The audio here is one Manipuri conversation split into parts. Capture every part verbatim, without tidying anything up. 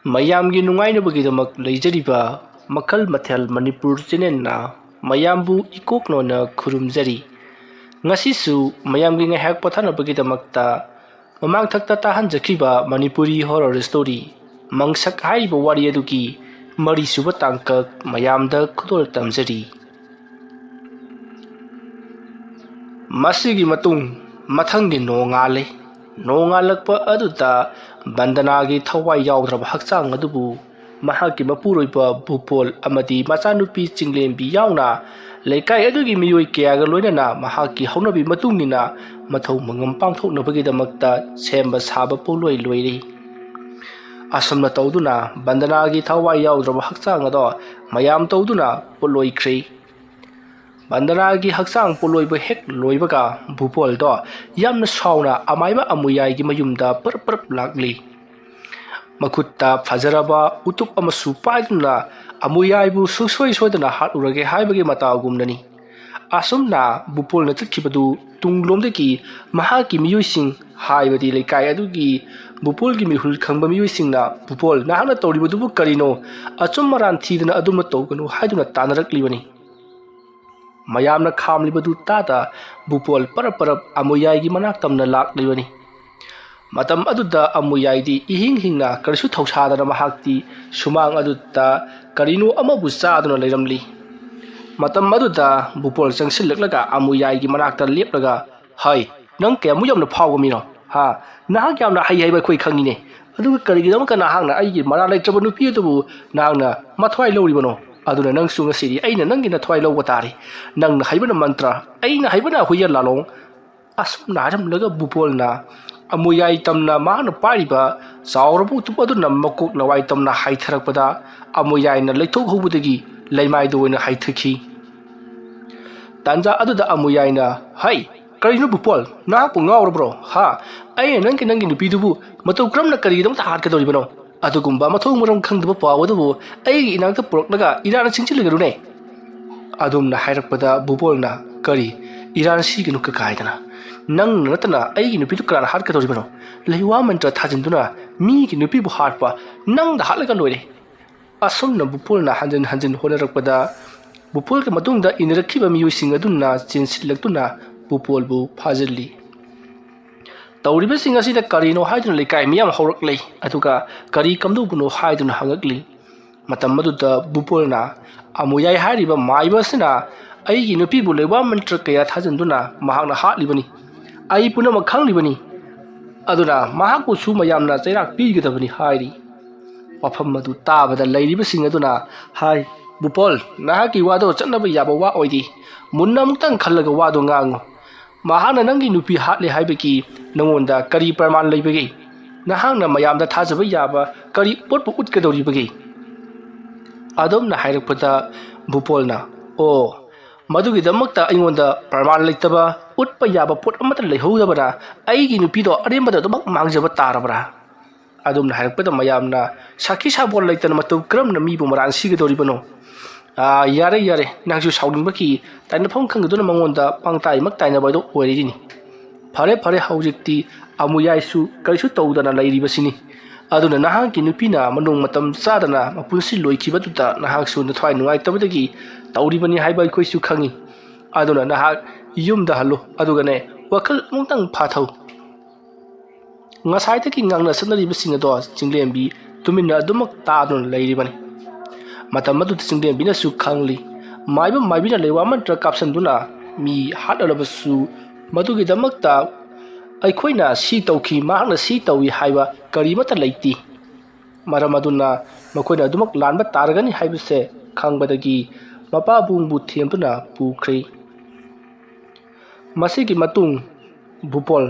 ꯃꯌꯥꯝꯒꯤ ꯅꯨꯡꯉꯥꯏꯅꯕꯒꯤꯗꯃꯛ ꯂꯩꯖꯔꯤꯕ ꯃꯈꯜ ꯃꯊꯦꯜ ꯃꯅꯤꯄꯨꯔ ꯆꯦꯅꯦꯜꯅ ꯃꯌꯥꯝꯕꯨ ꯏꯀꯣꯛꯅꯣꯅ ꯈꯨꯔꯨꯝꯖꯔꯤ꯫ ꯉꯁꯤꯁꯨ ꯃꯌꯥꯝꯒꯤ ꯉꯥꯏꯍꯥꯛ ꯄꯣꯊꯥꯅꯕꯒꯤꯗꯃꯛꯇ ꯃꯃꯥꯡꯊꯛꯇ ꯇꯥꯍꯟꯖꯈꯤꯕ ꯃꯅꯤꯄꯨꯔꯤ ꯍꯣꯔꯔ ꯁ꯭ꯇꯣꯔꯤ ꯃꯪꯁꯛ ꯍꯥꯏꯔꯤꯕ ꯋꯥꯔꯤ ꯑꯗꯨꯒꯤ ꯃꯔꯤꯁꯨꯕ ꯇꯥꯡꯀꯛ ꯃꯌꯥꯝꯗ ꯈꯨꯗꯣꯜ ꯇꯝꯖꯔꯤ꯫ ꯃꯁꯤꯒꯤ ꯃꯇꯨꯡ ꯃꯊꯪꯒꯤ ꯅꯣꯡꯉꯥꯜꯂꯦ꯫ ꯅꯣꯡꯉꯥꯜꯂꯛꯄ ꯑꯗꯨꯗ ꯕꯟꯗꯅꯥꯒꯤ ꯊꯋꯥꯏ ꯌꯥꯎꯗ꯭ꯔꯕ ꯍꯛꯆꯥꯡ ꯑꯗꯨꯕꯨ ꯃꯍꯥꯛꯀꯤ ꯃꯄꯨꯔꯣꯏꯕ ꯚꯨꯄꯣꯜ ꯑꯃꯗꯤ ꯃꯆꯥꯅꯨꯄꯤ ꯆꯤꯡꯂꯦꯝꯕꯤ ꯌꯥꯎꯅ ꯂꯩꯀꯥꯏ ꯑꯗꯨꯒꯤ ꯃꯤꯑꯣꯏ ꯀꯌꯥꯒ ꯂꯣꯏꯅꯅ ꯃꯍꯥꯛꯀꯤ ꯍꯧꯅꯕꯤ ꯃꯇꯨꯡ ꯏꯟꯅ ꯃꯊꯧ ꯃꯉꯝ ꯄꯥꯡꯊꯣꯛꯅꯕꯒꯤꯗꯃꯛꯇ ꯁꯦꯝꯕ ꯁꯥꯕ ꯄꯣꯠꯂꯣꯏ ꯂꯣꯏꯔꯤ꯫ ꯑꯁꯨꯝꯅ ꯇꯧꯗꯨꯅ ꯕꯟꯗꯅꯥꯒꯤ ꯊꯋꯥꯏ ꯌꯥꯎꯗ꯭ꯔꯕ ꯍꯛꯆꯥꯡ ꯑꯗꯣ ꯃꯌꯥꯝ ꯇꯧꯗꯨꯅ ꯄꯣꯠꯂꯣꯏꯈ꯭ꯔꯦ꯫ ꯕꯟꯗꯅꯥꯒꯤ ꯍꯛꯆꯥꯡ ꯄꯣꯠꯂꯣꯏꯕ ꯍꯦꯛ ꯂꯣꯏꯕꯒ ꯚꯨꯄꯣꯜꯗꯣ ꯌꯥꯝꯅ ꯁꯥꯎꯅ ꯑꯃꯥꯏꯕ ꯑꯃꯨꯌꯥꯏꯒꯤ ꯃꯌꯨꯝꯗ ꯄꯔꯞ ꯄꯔꯞ ꯂꯥꯛꯂꯤ꯫ ꯃꯈꯨꯠꯇ ꯐꯖꯔꯕ ꯎꯇꯨꯞ ꯑꯃꯁꯨ ꯄꯥꯏꯗꯨꯅ ꯑꯃꯨꯌꯥꯏꯕꯨ ꯁꯨꯡꯁꯣꯏ ꯁꯣꯏꯗꯅ ꯍꯥꯠꯂꯨꯔꯒꯦ ꯍꯥꯏꯕꯒꯤ ꯃꯇꯥꯒꯨꯝꯅꯅꯤ꯫ ꯑꯁꯨꯝꯅ ꯚꯨꯄꯣꯜꯅ ꯆꯠꯈꯤꯕꯗꯨ ꯇꯨꯡꯂꯣꯝꯗꯒꯤ ꯃꯍꯥꯛꯀꯤ ꯃꯤꯑꯣꯏꯁꯤꯡ, ꯍꯥꯏꯕꯗꯤ ꯂꯩꯀꯥꯏ ꯑꯗꯨꯒꯤ ꯚꯨꯄꯣꯜꯒꯤ ꯃꯤꯍꯨꯜ ꯈꯪꯕ ꯃꯤꯑꯣꯏꯁꯤꯡꯅ, "ꯚꯨꯄꯣꯜ, ꯅꯍꯥꯛꯅ ꯇꯧꯔꯤꯕꯗꯨꯕꯨ ꯀꯔꯤꯅꯣ? ꯑꯆꯨꯝ ꯑꯔꯥꯟ ꯊꯤꯗꯅ ꯑꯗꯨꯝꯅ ꯇꯧꯒꯅꯨ" ꯍꯥꯏꯗꯨꯅ ꯇꯥꯟꯅꯔꯛꯂꯤꯕꯅꯤ꯫ ꯃꯌꯥꯝꯅ ꯈꯥꯝꯂꯤꯕꯗꯨ ꯇꯥꯗ ꯚꯨꯄꯣꯜ ꯄꯔꯞ ꯄꯔꯞ ꯑꯃꯨꯌꯥꯏꯒꯤ ꯃꯅꯥꯛ ꯇꯝꯅ ꯂꯥꯛꯂꯤꯕꯅꯤ꯫ ꯃꯇꯝ ꯑꯗꯨꯗ ꯑꯃꯨꯌꯥꯏꯗꯤ ꯏꯍꯤꯡ ꯍꯤꯡꯅ ꯀꯔꯤꯁꯨ ꯊꯧꯁꯥꯗꯅ ꯃꯍꯥꯛꯇꯤ ꯁꯨꯃꯥꯡ ꯑꯗꯨꯗ ꯀꯔꯤꯅꯣ ꯑꯃꯕꯨ ꯆꯥꯗꯨꯅ ꯂꯩꯔꯝꯂꯤ꯫ ꯃꯇꯝ ꯑꯗꯨꯗ ꯚꯨꯄꯣꯜ ꯆꯪꯁꯤꯜꯂꯛꯂꯒ ꯑꯃꯨꯌꯥꯏꯒꯤ ꯃꯅꯥꯛꯇ ꯂꯦꯞꯂꯒ, "ꯍꯩ, ꯅꯪ ꯀꯌꯥꯃꯨꯛ ꯌꯥꯝꯅ ꯐꯥꯎꯕ ꯃꯤꯅꯣ? ꯍꯥ? ꯅꯍꯥꯛ ꯌꯥꯝꯅ ꯍꯩ ꯍꯥꯏꯕ ꯑꯩꯈꯣꯏ ꯈꯪꯉꯤꯅꯦ꯫ ꯑꯗꯨꯒ ꯀꯔꯤꯒꯤꯗꯃꯛꯇ ꯅꯍꯥꯛꯅ ꯑꯩꯒꯤ ꯃꯔꯥꯜ ꯂꯩꯇ꯭ꯔꯕ ꯅꯨꯄꯤ ꯑꯗꯨꯕꯨ ꯅꯍꯥꯛꯅ ꯃꯊ꯭ꯋꯥꯏ ꯂꯧꯔꯤꯕꯅꯣ? ꯑꯗꯨꯅ ꯅꯪꯁꯨ ꯉꯁꯤꯗꯤ ꯑꯩꯅ ꯅꯪꯒꯤ ꯅꯊ꯭ꯋꯥꯏ ꯂꯧꯕ ꯇꯥꯔꯦ꯫ ꯅꯪꯅ ꯍꯩꯕꯅ ꯃꯟꯇ꯭ꯔ, ꯑꯩꯅ ꯍꯩꯕꯅ ꯍꯨꯏꯌꯦꯟ ꯂꯥꯂꯣꯡ"꯫ ꯑꯁꯨꯝꯅ ꯍꯥꯏꯔꯝꯂꯒ ꯚꯨꯄꯣꯜꯅ ꯑꯃꯨꯌꯥꯏ ꯇꯝꯅ ꯃꯍꯥꯛꯅ ꯄꯥꯏꯔꯤꯕ ꯆꯥꯎꯔꯕ ꯎꯇꯨꯞ ꯑꯗꯨꯅ ꯃꯀꯣꯛ ꯅꯋꯥꯏ ꯇꯝꯅ ꯍꯥꯏꯊꯔꯛꯄꯗ ꯑꯃꯨꯌꯥꯏꯅ ꯂꯩꯊꯣꯛꯍꯧꯕꯗꯒꯤ ꯂꯩꯃꯥꯏꯗ ꯑꯣꯏꯅ ꯍꯥꯏꯊꯈꯤ꯫ ꯇꯥꯟꯖꯥ ꯑꯗꯨꯗ ꯑꯃꯨꯌꯥꯏꯅ, "ꯍꯩ, ꯀꯔꯤꯅꯣ ꯚꯨꯄꯣꯜ? ꯅꯍꯥꯛꯄꯨ ꯉꯥꯎꯔꯕ꯭ꯔꯣ? ꯍꯥ? ꯑꯩꯅ ꯅꯪꯒꯤ, ꯅꯪꯒꯤ ꯅꯨꯄꯤꯗꯨꯕꯨ ꯃꯇꯧ ꯀꯔꯝꯅ ꯀꯔꯤꯒꯤꯗꯃꯛꯇ ꯍꯥꯠꯀꯗꯧꯔꯤꯕꯅꯣ? ꯑꯗꯨꯒꯨꯝꯕ ꯃꯊꯣꯡ ꯃꯔꯝ ꯈꯪꯗꯕ ꯄꯥꯎ ꯑꯗꯨꯕꯨ ꯑꯩꯒꯤ ꯏꯅꯥꯛꯇ ꯄꯨꯔꯛꯂꯒ ꯏꯔꯥꯟꯅ ꯆꯤꯡꯁꯤꯜꯂꯒꯅꯨꯅꯦ"꯫ ꯑꯗꯨꯝꯅ ꯍꯥꯏꯔꯛꯄꯗ ꯚꯨꯄꯣꯜꯅ, "ꯀꯔꯤ? ꯏꯔꯥꯟ ꯁꯤꯒꯅꯨ ꯀꯀꯥꯏꯗꯅ꯫ ꯅꯪꯅ ꯅꯠꯇꯅ ꯑꯩꯒꯤ ꯅꯨꯄꯤꯗꯨ ꯀꯅꯥꯅ ꯍꯥꯠꯀꯗꯧꯔꯤꯕꯅꯣ? ꯂꯩꯋꯥ ꯃꯟꯇ꯭ꯔ ꯊꯥꯖꯤꯟꯗꯨꯅ ꯃꯤꯒꯤ ꯅꯨꯄꯤꯕꯨ ꯍꯥꯠꯄ ꯅꯪꯗ ꯍꯥꯠꯂꯒ ꯂꯣꯏꯔꯦ꯫ ꯑꯁꯨꯝꯅ ꯕꯨꯄꯣꯜꯅ ꯍꯟꯖꯤꯟ ꯍꯟꯖꯤꯟ ꯍꯣꯠꯅꯔꯛꯄꯗ ꯕꯨꯄꯣꯜꯒꯤ ꯃꯇꯨꯡꯗ ꯏꯟꯅꯔꯛꯈꯤꯕ ꯃꯤꯑꯣꯏꯁꯤꯡ ꯑꯗꯨꯅ ꯆꯦꯟꯁꯤꯜꯂꯛꯇꯨꯅ ꯕꯨꯄꯣꯜꯕꯨ ꯐꯥꯖꯤꯜꯂꯤ꯫ ꯇꯧꯔꯤꯕꯁꯤꯡ ꯑꯁꯤꯗ ꯀꯔꯤꯅꯣ ꯍꯥꯏꯗꯨꯅ ꯂꯩꯀꯥꯏ ꯃꯤꯌꯥꯝ ꯍꯧꯔꯛꯂꯦ꯫ ꯑꯗꯨꯒ ꯀꯔꯤ ꯀꯝꯗꯧꯕꯅꯣ ꯍꯥꯏꯗꯨꯅ ꯍꯪꯉꯛꯂꯤ꯫ ꯃꯇꯝ ꯑꯗꯨꯗ ꯕꯨꯄꯣꯜꯅ, "ꯑꯃꯨꯌꯥꯏ ꯍꯥꯏꯔꯤꯕ ꯃꯥꯏꯕ ꯑꯁꯤꯅ ꯑꯩꯒꯤ ꯅꯨꯄꯤꯕꯨ ꯂꯩꯋꯥ ꯃꯟꯇ꯭ꯔ ꯀꯌꯥ ꯊꯥꯖꯤꯟꯗꯨꯅ ꯃꯍꯥꯛꯅ ꯍꯥꯠꯂꯤꯕꯅꯤ꯫ ꯑꯩ ꯄꯨꯝꯅꯃꯛ ꯈꯪꯂꯤꯕꯅꯤ꯫ ꯑꯗꯨꯅ ꯃꯍꯥꯛꯄꯨꯁꯨ ꯃꯌꯥꯝꯅ ꯆꯩꯔꯥꯛ ꯄꯤꯒꯗꯕꯅꯤ" ꯍꯥꯏꯔꯤ꯫ ꯋꯥꯐꯝ ꯑꯗꯨ ꯇꯥꯕꯗ ꯂꯩꯔꯤꯕꯁꯤꯡ ꯑꯗꯨꯅ ꯍꯥꯏ, "ꯕꯨꯄꯣꯜ, ꯅꯍꯥꯛꯀꯤ ꯋꯥꯗꯣ ꯆꯠꯅꯕ ꯌꯥꯕ ꯋꯥ ꯑꯣꯏꯗꯦ꯫ ꯃꯨꯟꯅ ꯑꯃꯨꯛꯇꯪ ꯈꯜꯂꯒ ꯋꯥꯗꯣ ꯉꯥꯡꯉꯨ꯫ ꯃꯍꯥꯛꯅ ꯅꯪꯒꯤ ꯅꯨꯄꯤ ꯍꯥꯠꯂꯦ ꯍꯥꯏꯕꯒꯤ ꯅꯉꯣꯟꯗ ꯀꯔꯤ ꯄ꯭ꯔꯃꯥꯟ ꯂꯩꯕꯒꯦ? ꯅꯍꯥꯛꯅ ꯃꯌꯥꯝꯗ ꯊꯥꯖꯕ ꯌꯥꯕ ꯀꯔꯤ ꯄꯣꯠꯄꯨ ꯎꯠꯀꯗꯧꯔꯤꯕꯒꯦ?" ꯑꯗꯨꯝꯅ ꯍꯥꯏꯔꯛꯄꯗ ꯕꯨꯄꯣꯜꯅ, "ꯑꯣ, ꯃꯗꯨꯒꯤꯗꯃꯛꯇ ꯑꯩꯉꯣꯟꯗ ꯄ꯭ꯔꯃꯥꯟ ꯂꯩꯇꯕ, ꯎꯠꯄ ꯌꯥꯕ ꯄꯣꯠ ꯑꯃꯠꯇ ꯂꯩꯍꯧꯗꯕꯅ ꯑꯩꯒꯤ ꯅꯨꯄꯤꯗꯣ ꯑꯔꯦꯝꯕꯗ ꯑꯗꯨꯃꯛ ꯃꯥꯡꯖꯕ ꯇꯥꯔꯕ꯭ꯔꯥ?" ꯑꯗꯨꯝꯅ ꯍꯥꯏꯔꯛꯄꯗ ꯃꯌꯥꯝꯅ ꯁꯥꯈꯤ ꯁꯥꯕꯣꯟ ꯂꯩꯇꯅ ꯃꯇꯧ ꯀꯔꯝꯅ ꯃꯤꯕꯨ ꯃꯔꯥꯟ ꯁꯤꯒꯗꯧꯔꯤꯕꯅꯣ? "ꯑꯥ, ꯌꯥꯔꯦ, ꯌꯥꯔꯦ, ꯅꯪꯁꯨ ꯁꯥꯎꯅꯤꯡꯕꯒꯤ ꯇꯥꯏꯅꯐꯝ ꯈꯪꯗꯗꯨꯅ ꯃꯉꯣꯟꯗ ꯄꯥꯡꯇꯥꯏꯃꯛ ꯇꯥꯏꯅꯕ ꯍꯥꯏꯗꯣ ꯑꯣꯏꯔꯤꯅꯤ꯫ ꯐꯔꯦ, ꯐꯔꯦ, ꯍꯧꯖꯤꯛꯇꯤ ꯑꯃꯨꯌꯥꯏꯁꯨ ꯀꯔꯤꯁꯨ ꯇꯧꯗꯅ ꯂꯩꯔꯤꯕꯁꯤꯅꯤ꯫ ꯑꯗꯨꯅ ꯅꯍꯥꯛꯀꯤ ꯅꯨꯄꯤꯅ ꯃꯅꯨꯡ ꯃꯇꯝ ꯆꯥꯗꯅ ꯃꯄꯨꯟꯁꯤ ꯂꯣꯏꯈꯤꯕꯗꯨꯗ ꯅꯍꯥꯛꯁꯨ ꯅꯊ꯭ꯋꯥꯏ ꯅꯨꯡꯉꯥꯏꯇꯕꯗꯒꯤ ꯇꯧꯔꯤꯕꯅꯤ ꯍꯥꯏꯕ ꯑꯩꯈꯣꯏꯁꯨ ꯈꯪꯉꯤ꯫ ꯑꯗꯨꯅ ꯅꯍꯥꯛ ꯌꯨꯝꯗ ꯍꯜꯂꯨ, ꯑꯗꯨꯒꯅꯦ, ꯋꯥꯈꯜ ꯑꯃꯨꯛꯇꯪ ꯐꯥꯊꯧ"꯫ ꯉꯁꯥꯏꯗꯒꯤ ꯉꯥꯡꯅ ꯁꯛꯅꯔꯤꯕꯁꯤꯡ ꯑꯗꯣ ꯆꯤꯡꯂꯦꯝꯕꯤ ꯇꯨꯃꯤꯟꯅ ꯑꯗꯨꯃꯛ ꯇꯥꯗꯨꯅ ꯂꯩꯔꯤꯕꯅꯤ꯫ ꯃꯇꯝ ꯑꯗꯨꯗ ꯆꯤꯡꯂꯦꯝꯕꯤꯅꯁꯨ ꯈꯪꯂꯤ꯫ ꯃꯥꯏꯕ ꯃꯥꯏꯕꯤꯅ ꯂꯩꯋꯥ ꯃꯟꯇ꯭ꯔ ꯀꯥꯞꯁꯤꯟꯗꯨꯅ ꯃꯤ ꯍꯥꯠꯂꯕꯁꯨ ꯃꯗꯨꯒꯤꯗꯃꯛꯇ ꯑꯩꯈꯣꯏꯅ ꯁꯤ ꯇꯧꯈꯤ, ꯃꯍꯥꯛꯅ ꯁꯤ ꯇꯧꯏ ꯍꯥꯏꯕ ꯀꯔꯤꯃꯠꯇ ꯂꯩꯇꯦ꯫ ꯃꯔꯝ ꯑꯗꯨꯅ ꯃꯈꯣꯏꯅ ꯑꯗꯨꯃꯛ ꯂꯥꯟꯕ ꯇꯥꯔꯒꯅꯤ ꯍꯥꯏꯕꯁꯦ ꯈꯪꯕꯗꯒꯤ ꯃꯄꯥꯕꯨꯡꯕꯨ ꯊꯦꯝꯗꯨꯅ ꯄꯨꯈ꯭ꯔꯦ꯫ ꯃꯁꯤꯒꯤ ꯃꯇꯨꯡ ꯕꯨꯄꯣꯜ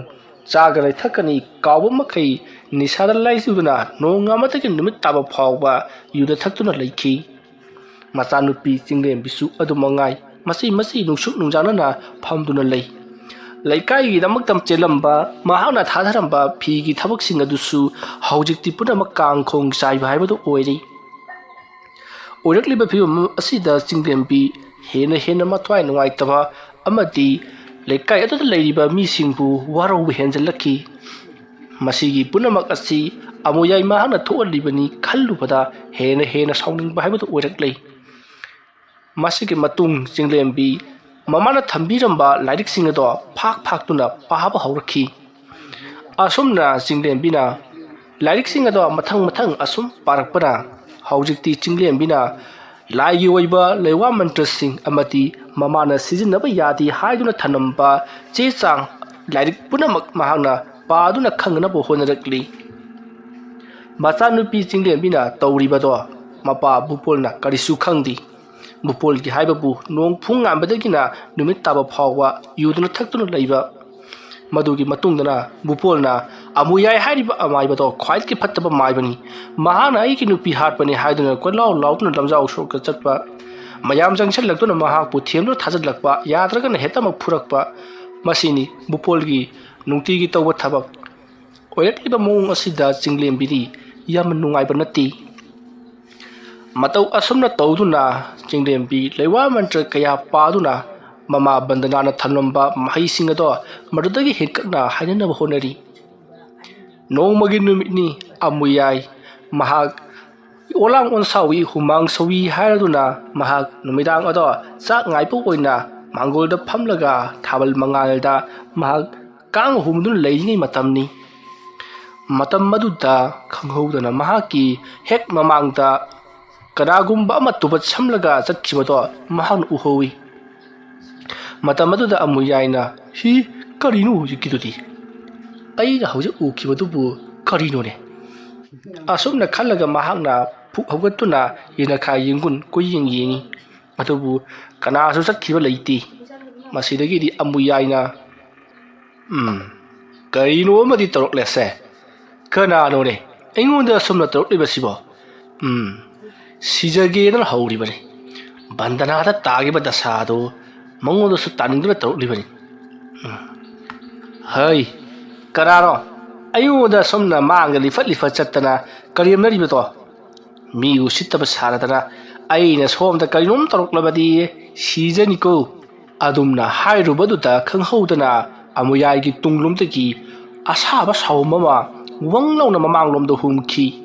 ꯆꯥꯒꯅꯤ ꯊꯛꯀꯅꯤ ꯀꯥꯎꯕ ꯃꯈꯩ ꯅꯤꯁꯥꯗ ꯂꯥꯏꯆꯨꯗꯨꯅ ꯅꯣꯡ ꯑꯃꯗꯒꯤ ꯅꯨꯃꯤꯠ ꯇꯥꯕ ꯐꯥꯎꯕ ꯌꯨꯗ ꯊꯛꯇꯨꯅ ꯂꯩꯈꯤ꯫ ꯃꯆꯥꯅꯨꯄꯤ ꯆꯤꯡꯂꯦꯝꯕꯤꯁꯨ ꯑꯗꯨ ꯃꯉꯥꯏ, ꯃꯁꯤ ꯃꯁꯤ ꯅꯨꯡꯁꯨꯛ ꯅꯨꯡꯖꯥꯅꯅ ꯐꯝꯗꯨꯅ ꯂꯩ꯫ ꯂꯩꯀꯥꯏꯒꯤꯗꯃꯛꯇ ꯆꯦꯜꯂꯝꯕ ꯃꯍꯥꯛꯅ ꯊꯥꯊꯔꯝꯕ ꯐꯤꯒꯤ ꯊꯕꯛꯁꯤꯡ ꯑꯗꯨꯁꯨ ꯍꯧꯖꯤꯛꯇꯤ ꯄꯨꯝꯅꯃꯛ ꯀꯥꯡꯈꯣꯡ ꯆꯥꯏꯕ ꯍꯥꯏꯕꯗꯨ ꯑꯣꯏꯔꯦ꯫ ꯑꯣꯏꯔꯛꯂꯤꯕ ꯐꯤꯕꯝ ꯑꯁꯤꯗ ꯆꯤꯡꯂꯦꯝꯕꯤ ꯍꯦꯟꯅ ꯍꯦꯟꯅ ꯃꯊ꯭ꯋꯥꯏ ꯅꯨꯡꯉꯥꯏꯇꯕ ꯑꯃꯗꯤ ꯂꯩꯀꯥꯏ ꯑꯗꯨꯗ ꯂꯩꯔꯤꯕ ꯃꯤꯁꯤꯡꯕꯨ ꯋꯥꯔꯧꯕ ꯍꯦꯟꯖꯜꯂꯛꯈꯤ꯫ ꯃꯁꯤꯒꯤ ꯄꯨꯝꯅꯃꯛ ꯑꯁꯤ ꯑꯃꯨꯌꯥꯏ ꯃꯍꯥꯛꯅ ꯊꯣꯛꯍꯜꯂꯤꯕꯅꯤ ꯈꯜꯂꯨꯕꯗ ꯍꯦꯟꯅ ꯍꯦꯟꯅ ꯁꯥꯎꯅꯤꯡꯕ ꯍꯥꯏꯕꯗꯨ ꯑꯣꯏꯔꯛꯂꯦ꯫ ꯃꯁꯤꯒꯤ ꯃꯇꯨꯡ ꯆꯤꯡꯂꯦꯝꯕꯤ ꯃꯃꯥꯅ ꯊꯝꯕꯤꯔꯝꯕ ꯂꯥꯏꯔꯤꯛꯁꯤꯡ ꯑꯗꯣ ꯐꯥꯛ ꯐꯥꯛꯇꯨꯅ ꯄꯥꯕ ꯍꯧꯔꯛꯈꯤ꯫ ꯑꯁꯨꯝꯅ ꯆꯤꯡꯂꯦꯝꯕꯤꯅ ꯂꯥꯏꯔꯤꯛꯁꯤꯡ ꯑꯗꯣ ꯃꯊꯪ ꯃꯊꯪ ꯑꯁꯨꯝ ꯄꯥꯔꯛꯄꯅ ꯍꯧꯖꯤꯛꯇꯤ ꯆꯤꯡꯂꯦꯝꯕꯤꯅ ꯂꯥꯏꯒꯤ ꯑꯣꯏꯕ ꯂꯩꯋꯥ ꯃꯟꯇ꯭ꯔꯁꯤꯡ ꯑꯃꯗꯤ ꯃꯃꯥꯅ ꯁꯤꯖꯤꯟꯅꯕ ꯌꯥꯗꯦ ꯍꯥꯏꯗꯨꯅ ꯊꯝꯂꯝꯕ ꯆꯦ ꯆꯥꯡ ꯂꯥꯏꯔꯤꯛ ꯄꯨꯝꯅꯃꯛ ꯃꯍꯥꯛꯅ ꯄꯥꯗꯨꯅ ꯈꯪꯅꯕ ꯍꯣꯠꯅꯔꯛꯂꯤ꯫ ꯃꯆꯥꯅꯨꯄꯤ ꯆꯤꯡꯂꯦꯝꯕꯤꯅ ꯇꯧꯔꯤꯕꯗꯣ ꯃꯄꯥ ꯚꯨꯄꯣꯜꯅ ꯀꯔꯤꯁꯨ ꯈꯪꯗꯦ꯫ ꯚꯨꯄꯣꯜꯒꯤ ꯍꯥꯏꯕꯕꯨ ꯅꯣꯡ ꯐꯨꯡ ꯉꯥꯟꯕꯗꯒꯤꯅ ꯅꯨꯃꯤꯠ ꯇꯥꯕ ꯐꯥꯎꯕ ꯌꯨꯗꯨꯅ ꯊꯛꯇꯨꯅ ꯂꯩꯕ꯫ ꯃꯗꯨꯒꯤ ꯃꯇꯨꯡꯗꯅ ꯚꯨꯄꯣꯜꯅ ꯑꯃꯨꯌꯥꯏ ꯍꯥꯏꯔꯤꯕ ꯑꯃꯥꯏꯕꯗꯣ ꯈ꯭ꯋꯥꯏꯗꯒꯤ ꯐꯠꯇꯕ ꯃꯥꯏꯕꯅꯤ꯫ ꯃꯍꯥꯛꯅ ꯑꯩꯒꯤ ꯅꯨꯄꯤ ꯍꯥꯠꯄꯅꯤ ꯍꯥꯏꯗꯨꯅ ꯀꯣꯏꯂꯥꯎ ꯂꯥꯎꯗꯨꯅ ꯂꯝꯖꯥꯎ ꯁꯣꯔꯣꯛꯇ ꯆꯠꯄ, ꯃꯌꯥꯝ ꯆꯪꯁꯤꯜꯂꯛꯇꯨꯅ ꯃꯍꯥꯛꯄꯨ ꯊꯦꯝꯗꯨꯅ ꯊꯥꯖꯤꯜꯂꯛꯄ, ꯌꯥꯗ꯭ꯔꯒꯅ ꯍꯦꯛꯇꯃꯛ ꯐꯨꯔꯛꯄ, ꯃꯁꯤꯅꯤ ꯚꯨꯄꯣꯜꯒꯤ ꯅꯨꯡꯇꯤꯒꯤ ꯇꯧꯕ ꯊꯕꯛ꯫ ꯑꯣꯏꯔꯛꯂꯤꯕ ꯃꯑꯣꯡ ꯑꯁꯤꯗ ꯆꯤꯡꯂꯦꯝꯕꯤꯗꯤ ꯌꯥꯝꯅ ꯅꯨꯡꯉꯥꯏꯕ ꯅꯠꯇꯦ꯫ ꯃꯇꯧ ꯑꯁꯨꯝꯅ ꯇꯧꯗꯨꯅ ꯆꯤꯡꯂꯦꯝꯕꯤ ꯂꯩꯋꯥ ꯃꯟꯇ꯭ꯔ ꯀꯌꯥ ꯄꯥꯗꯨꯅ ꯃꯃꯥ ꯕꯟꯗꯅꯥꯅ ꯊꯝꯂꯝꯕ ꯃꯍꯩꯁꯤꯡ ꯑꯗꯣ ꯃꯗꯨꯗꯒꯤ ꯍꯦꯟꯀꯠꯅ ꯍꯥꯏꯅꯅꯕ ꯍꯣꯠꯅꯔꯤ꯫ ꯅꯣꯡꯃꯒꯤ ꯅꯨꯃꯤꯠꯅꯤ꯫ ꯑꯃꯨꯌꯥꯏ ꯃꯍꯥꯛ ꯑꯣꯂꯥꯡ ꯑꯣꯟꯁꯥꯎꯏ, ꯍꯨꯃꯥꯡ ꯁꯧꯏ ꯍꯥꯏꯔꯗꯨꯅ ꯃꯍꯥꯛ ꯅꯨꯃꯤꯗꯥꯡ ꯑꯗꯣ ꯆꯥꯛ ꯉꯥꯏꯕ ꯑꯣꯏꯅ ꯃꯥꯡꯒꯣꯜꯗ ꯐꯝꯂꯒ ꯊꯥꯕꯜ ꯃꯉꯥꯜꯗ ꯃꯍꯥꯛ ꯀꯥꯡ ꯍꯨꯝꯗꯨꯅ ꯂꯩꯔꯤꯉꯩ ꯃꯇꯝꯅꯤ꯫ ꯃꯇꯝ ꯑꯗꯨꯗ ꯈꯪꯍꯧꯗꯅ ꯃꯍꯥꯛꯀꯤ ꯍꯦꯛ ꯃꯃꯥꯡꯗ ꯀꯅꯥꯒꯨꯝꯕ ꯑꯃ ꯇꯨꯕꯠ ꯁꯝꯂꯒ ꯆꯠꯈꯤꯕꯗꯣ ꯃꯍꯥꯛꯅ ꯎꯍꯧꯏ꯫ ꯃꯇꯝ ꯑꯗꯨꯗ ꯑꯃꯨꯌꯥꯏꯅ, "ꯍꯤ, ꯀꯔꯤꯅꯣ ꯍꯧꯖꯤꯛꯀꯤꯗꯨꯗꯤ? ꯑꯩꯅ ꯍꯧꯖꯤꯛ ꯎꯈꯤꯕꯗꯨꯕꯨ ꯀꯔꯤꯅꯣꯅꯦ?" ꯑꯁꯨꯝꯅ ꯈꯜꯂꯒ ꯃꯍꯥꯛꯅ ꯐꯨꯛ ꯍꯧꯒꯠꯇꯨꯅ ꯌꯦꯅꯈꯥ ꯌꯦꯡꯒꯨꯟ ꯀꯣꯏꯌꯦꯡ ꯌꯦꯡꯉꯤ꯫ ꯑꯗꯨꯕꯨ ꯀꯅꯥꯁꯨ ꯆꯠꯈꯤꯕ ꯂꯩꯇꯦ꯫ ꯃꯁꯤꯗꯒꯤꯗꯤ ꯑꯃꯨꯌꯥꯏꯅ, "ꯎꯝ, ꯀꯔꯤꯅꯣ ꯑꯃꯗꯤ ꯇꯧꯔꯛꯂꯦꯁꯦ꯫ ꯀꯅꯥꯅꯣꯅꯦ ꯑꯩꯉꯣꯟꯗ ꯑꯁꯨꯝꯅ ꯇꯧꯔꯛꯂꯤꯕꯁꯤꯕꯣ? ꯎꯝ, ꯁꯤꯖꯒꯦꯗꯅ ꯍꯧꯔꯤꯕꯅꯤ꯫ ꯕꯟꯗꯅꯥꯗ ꯇꯥꯈꯤꯕ ꯗꯁꯥꯗꯨ ꯃꯉꯣꯟꯗꯁꯨ ꯇꯥꯅꯤꯡꯗꯨꯅ ꯇꯧꯔꯛꯂꯤꯕꯅꯤ꯫ ꯎꯝ, ꯍꯩ, ꯀꯅꯥꯅꯣ ꯑꯩꯉꯣꯟꯗ ꯑꯁꯨꯝꯅ ꯃꯥꯡꯗ ꯂꯤꯐꯠ ꯂꯤꯐꯠ ꯆꯠꯇꯅ ꯀꯔꯦꯝꯅꯔꯤꯕꯗꯣ? ꯃꯤ ꯎꯁꯤꯠꯇꯕ ꯁꯥꯔꯗꯅ ꯑꯩꯅ ꯁꯣꯝꯗ ꯀꯔꯤꯅꯣꯝ ꯇꯧꯔꯛꯂꯕꯗꯤ ꯁꯤꯖꯅꯤꯀꯣ꯫ ꯑꯗꯨꯝꯅ ꯍꯥꯏꯔꯨꯕꯗꯨꯗ ꯈꯪꯍꯧꯗꯅ ꯑꯃꯨꯌꯥꯏꯒꯤ ꯇꯨꯡꯂꯣꯝꯗꯒꯤ ꯑꯁꯥꯕ ꯁꯥꯎꯝ ꯑꯃ ꯋꯪ ꯂꯥꯎꯅ ꯃꯃꯥꯡꯂꯣꯝꯗ ꯍꯨꯝꯈꯤ꯫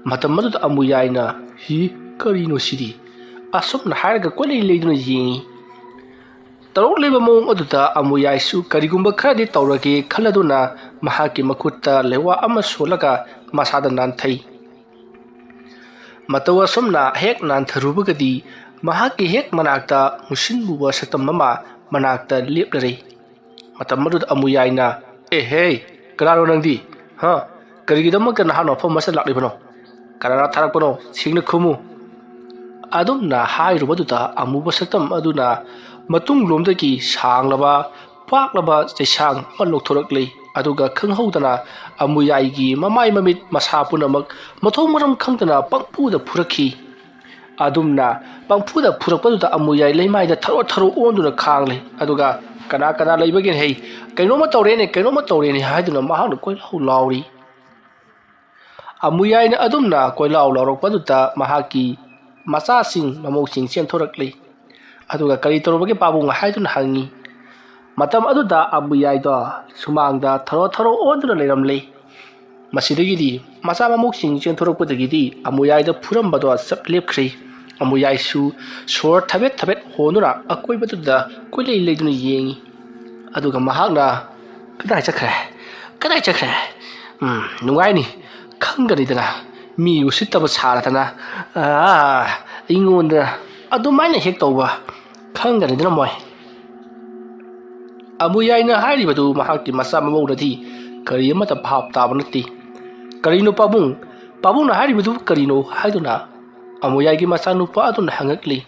ꯃꯇꯝ ꯑꯗꯨꯗ ꯑꯃꯨꯌꯥꯏꯅ, "ꯍꯤ, ꯀꯔꯤꯅꯣ ꯁꯤꯗꯤ?" ꯑꯁꯨꯝꯅ ꯍꯥꯏꯔꯒ ꯀꯣꯏꯂꯩ ꯂꯩꯗꯨꯅ ꯌꯦꯡꯉꯤ꯫ ꯇꯧꯔꯛꯂꯤꯕ ꯃꯑꯣꯡ ꯑꯗꯨꯗ ꯑꯃꯨꯌꯥꯏꯁꯨ ꯀꯔꯤꯒꯨꯝꯕ ꯈꯔꯗꯤ ꯇꯧꯔꯒꯦ ꯈꯜꯂꯗꯨꯅ ꯃꯍꯥꯛꯀꯤ ꯃꯈꯨꯠꯇ ꯂꯩꯋꯥ ꯑꯃ ꯁꯣꯜꯂꯒ ꯃꯁꯥꯗ ꯅꯥꯟꯊꯩ꯫ ꯃꯇꯧ ꯑꯁꯨꯝꯅ ꯍꯦꯛ ꯅꯥꯟꯊꯔꯨꯕꯒꯗꯤ ꯃꯍꯥꯛꯀꯤ ꯍꯦꯛ ꯃꯅꯥꯛꯇ ꯃꯨꯁꯤꯟ ꯃꯨꯕ ꯁꯛꯇꯝ ꯑꯃ ꯃꯅꯥꯛꯇ ꯂꯦꯞꯂꯔꯦ꯫ ꯃꯇꯝ ꯑꯗꯨꯗ ꯑꯃꯨꯌꯥꯏꯅ, "ꯑꯦꯍꯦ, ꯀꯅꯥꯅꯣ ꯅꯪꯗꯤ? ꯍꯥ? ꯀꯔꯤꯒꯤꯗꯃꯛꯇ ꯅꯍꯥꯛꯅ ꯃꯐꯝ ꯑꯁꯤꯗ ꯂꯥꯛꯂꯤꯕꯅꯣ? ꯀꯅꯥꯅ ꯊꯥꯔꯛꯄꯅꯣ? ꯁꯦꯡꯅ ꯈꯨꯝꯃꯨ!" ꯑꯗꯨꯝꯅ ꯍꯥꯏꯔꯨꯕꯗꯨꯗ ꯑꯃꯨꯕ ꯁꯛꯇꯝ ꯑꯗꯨꯅ ꯃꯇꯨꯡꯂꯣꯝꯗꯒꯤ ꯁꯥꯡꯂꯕ, ꯄꯥꯛꯂꯕ ꯆꯩꯁꯥꯡ ꯑꯃ ꯂꯧꯊꯣꯔꯛꯂꯦ꯫ ꯑꯗꯨꯒ ꯈꯪꯍꯧꯗꯅ ꯑꯃꯨꯌꯥꯏꯒꯤ ꯃꯃꯥꯏ ꯃꯃꯤꯠ ꯃꯁꯥ ꯄꯨꯝꯅꯃꯛ ꯃꯊꯣꯡ ꯃꯔꯝ ꯈꯪꯗꯅ ꯄꯪꯐꯨꯗ ꯐꯨꯔꯛꯈꯤ꯫ ꯑꯗꯨꯝꯅ ꯄꯪꯐꯨꯗ ꯐꯨꯔꯛꯄꯗꯨꯗ ꯑꯃꯨꯌꯥꯏ ꯂꯩꯃꯥꯏꯗ ꯊꯔꯣ ꯊꯔꯣ ꯑꯣꯟꯗꯨꯅ ꯈꯥꯡꯂꯦ꯫ ꯑꯗꯨꯒ, "ꯀꯅꯥ ꯀꯅꯥ ꯂꯩꯕꯒꯦꯅꯦ? ꯍꯩ, ꯀꯩꯅꯣꯝꯃ ꯇꯧꯔꯦꯅꯦ, ꯀꯩꯅꯣꯝꯃ ꯇꯧꯔꯦꯅꯦ" ꯍꯥꯏꯗꯨꯅ ꯃꯍꯥꯛꯅ ꯀꯣꯏꯂꯥꯎ ꯂꯥꯎꯔꯤ꯫ ꯑꯃꯨꯌꯥꯏꯅ ꯑꯗꯨꯝꯅ ꯀꯣꯏꯂꯥꯎ ꯂꯥꯎꯔꯛꯄꯗꯨꯗ ꯃꯍꯥꯛꯀꯤ ꯃꯆꯥꯁꯤꯡ, ꯃꯃꯧꯁꯤꯡ ꯆꯦꯟꯊꯣꯔꯛꯂꯤ꯫ ꯑꯗꯨꯒ, "ꯀꯔꯤ ꯇꯧꯔꯕꯒꯦ ꯄꯥꯕꯨꯡ?" ꯍꯥꯏꯗꯨꯅ ꯍꯪꯉꯤ꯫ ꯃꯇꯝ ꯑꯗꯨꯗ ꯑꯃꯨꯌꯥꯏꯗꯣ ꯁꯨꯃꯥꯡꯗ ꯊꯔꯣ ꯊꯔꯣ ꯑꯣꯟꯗꯨꯅ ꯂꯩꯔꯝꯂꯦ꯫ ꯃꯁꯤꯗꯒꯤꯗꯤ ꯃꯆꯥ ꯃꯃꯧꯁꯤꯡ ꯆꯦꯟꯊꯣꯔꯛꯄꯗꯒꯤꯗꯤ ꯑꯃꯨꯌꯥꯏꯗ ꯐꯨꯔꯝꯕꯗꯣ ꯆꯞ ꯂꯦꯞꯈ꯭ꯔꯦ꯫ ꯑꯃꯨꯌꯥꯏꯁꯨ ꯁꯣꯔ ꯊꯕꯦꯠ ꯊꯕꯦꯠ ꯍꯣꯟꯗꯨꯅ ꯑꯀꯣꯏꯕꯗꯨꯗ ꯀꯣꯏꯂꯩ ꯂꯩꯗꯨꯅ ꯌꯦꯡꯉꯤ꯫ ꯑꯗꯨꯒ ꯃꯍꯥꯛꯅ, "ꯀꯗꯥꯏ ꯆꯠꯈ꯭ꯔꯦ? ꯀꯗꯥꯏ ꯆꯠꯈ꯭ꯔꯦ? ꯎꯝ, ꯅꯨꯡꯉꯥꯏꯅꯤ꯫ ꯈꯪꯒꯅꯤꯗꯅ꯫ ꯃꯤ ꯎꯁꯤꯠꯇꯕ ꯁꯥꯔꯗꯅ꯫ ꯑꯥ, ꯑꯩꯉꯣꯟꯗ ꯑꯗꯨꯃꯥꯏꯅ ꯍꯦꯛ ꯇꯧꯕ꯫ ꯈꯪꯒꯅꯤꯗꯅ ꯃꯣꯏ꯫" ꯑꯃꯨꯌꯥꯏꯅ ꯍꯥꯏꯔꯤꯕꯗꯨ ꯃꯍꯥꯛꯀꯤ ꯃꯆꯥ ꯃꯃꯧꯅꯗꯤ ꯀꯔꯤ ꯑꯃꯠꯇ ꯚꯥꯞ ꯇꯥꯕ ꯅꯠꯇꯦ꯫ "ꯀꯔꯤꯅꯣ ꯄꯥꯕꯨꯡ? ꯄꯥꯕꯨꯡꯅ ꯍꯥꯏꯔꯤꯕꯗꯨ ꯀꯔꯤꯅꯣ?" ꯍꯥꯏꯗꯨꯅ ꯑꯃꯨꯌꯥꯏꯒꯤ ꯃꯆꯥꯅꯨꯄꯥ ꯑꯗꯨꯅ ꯍꯪꯉꯛꯂꯤ꯫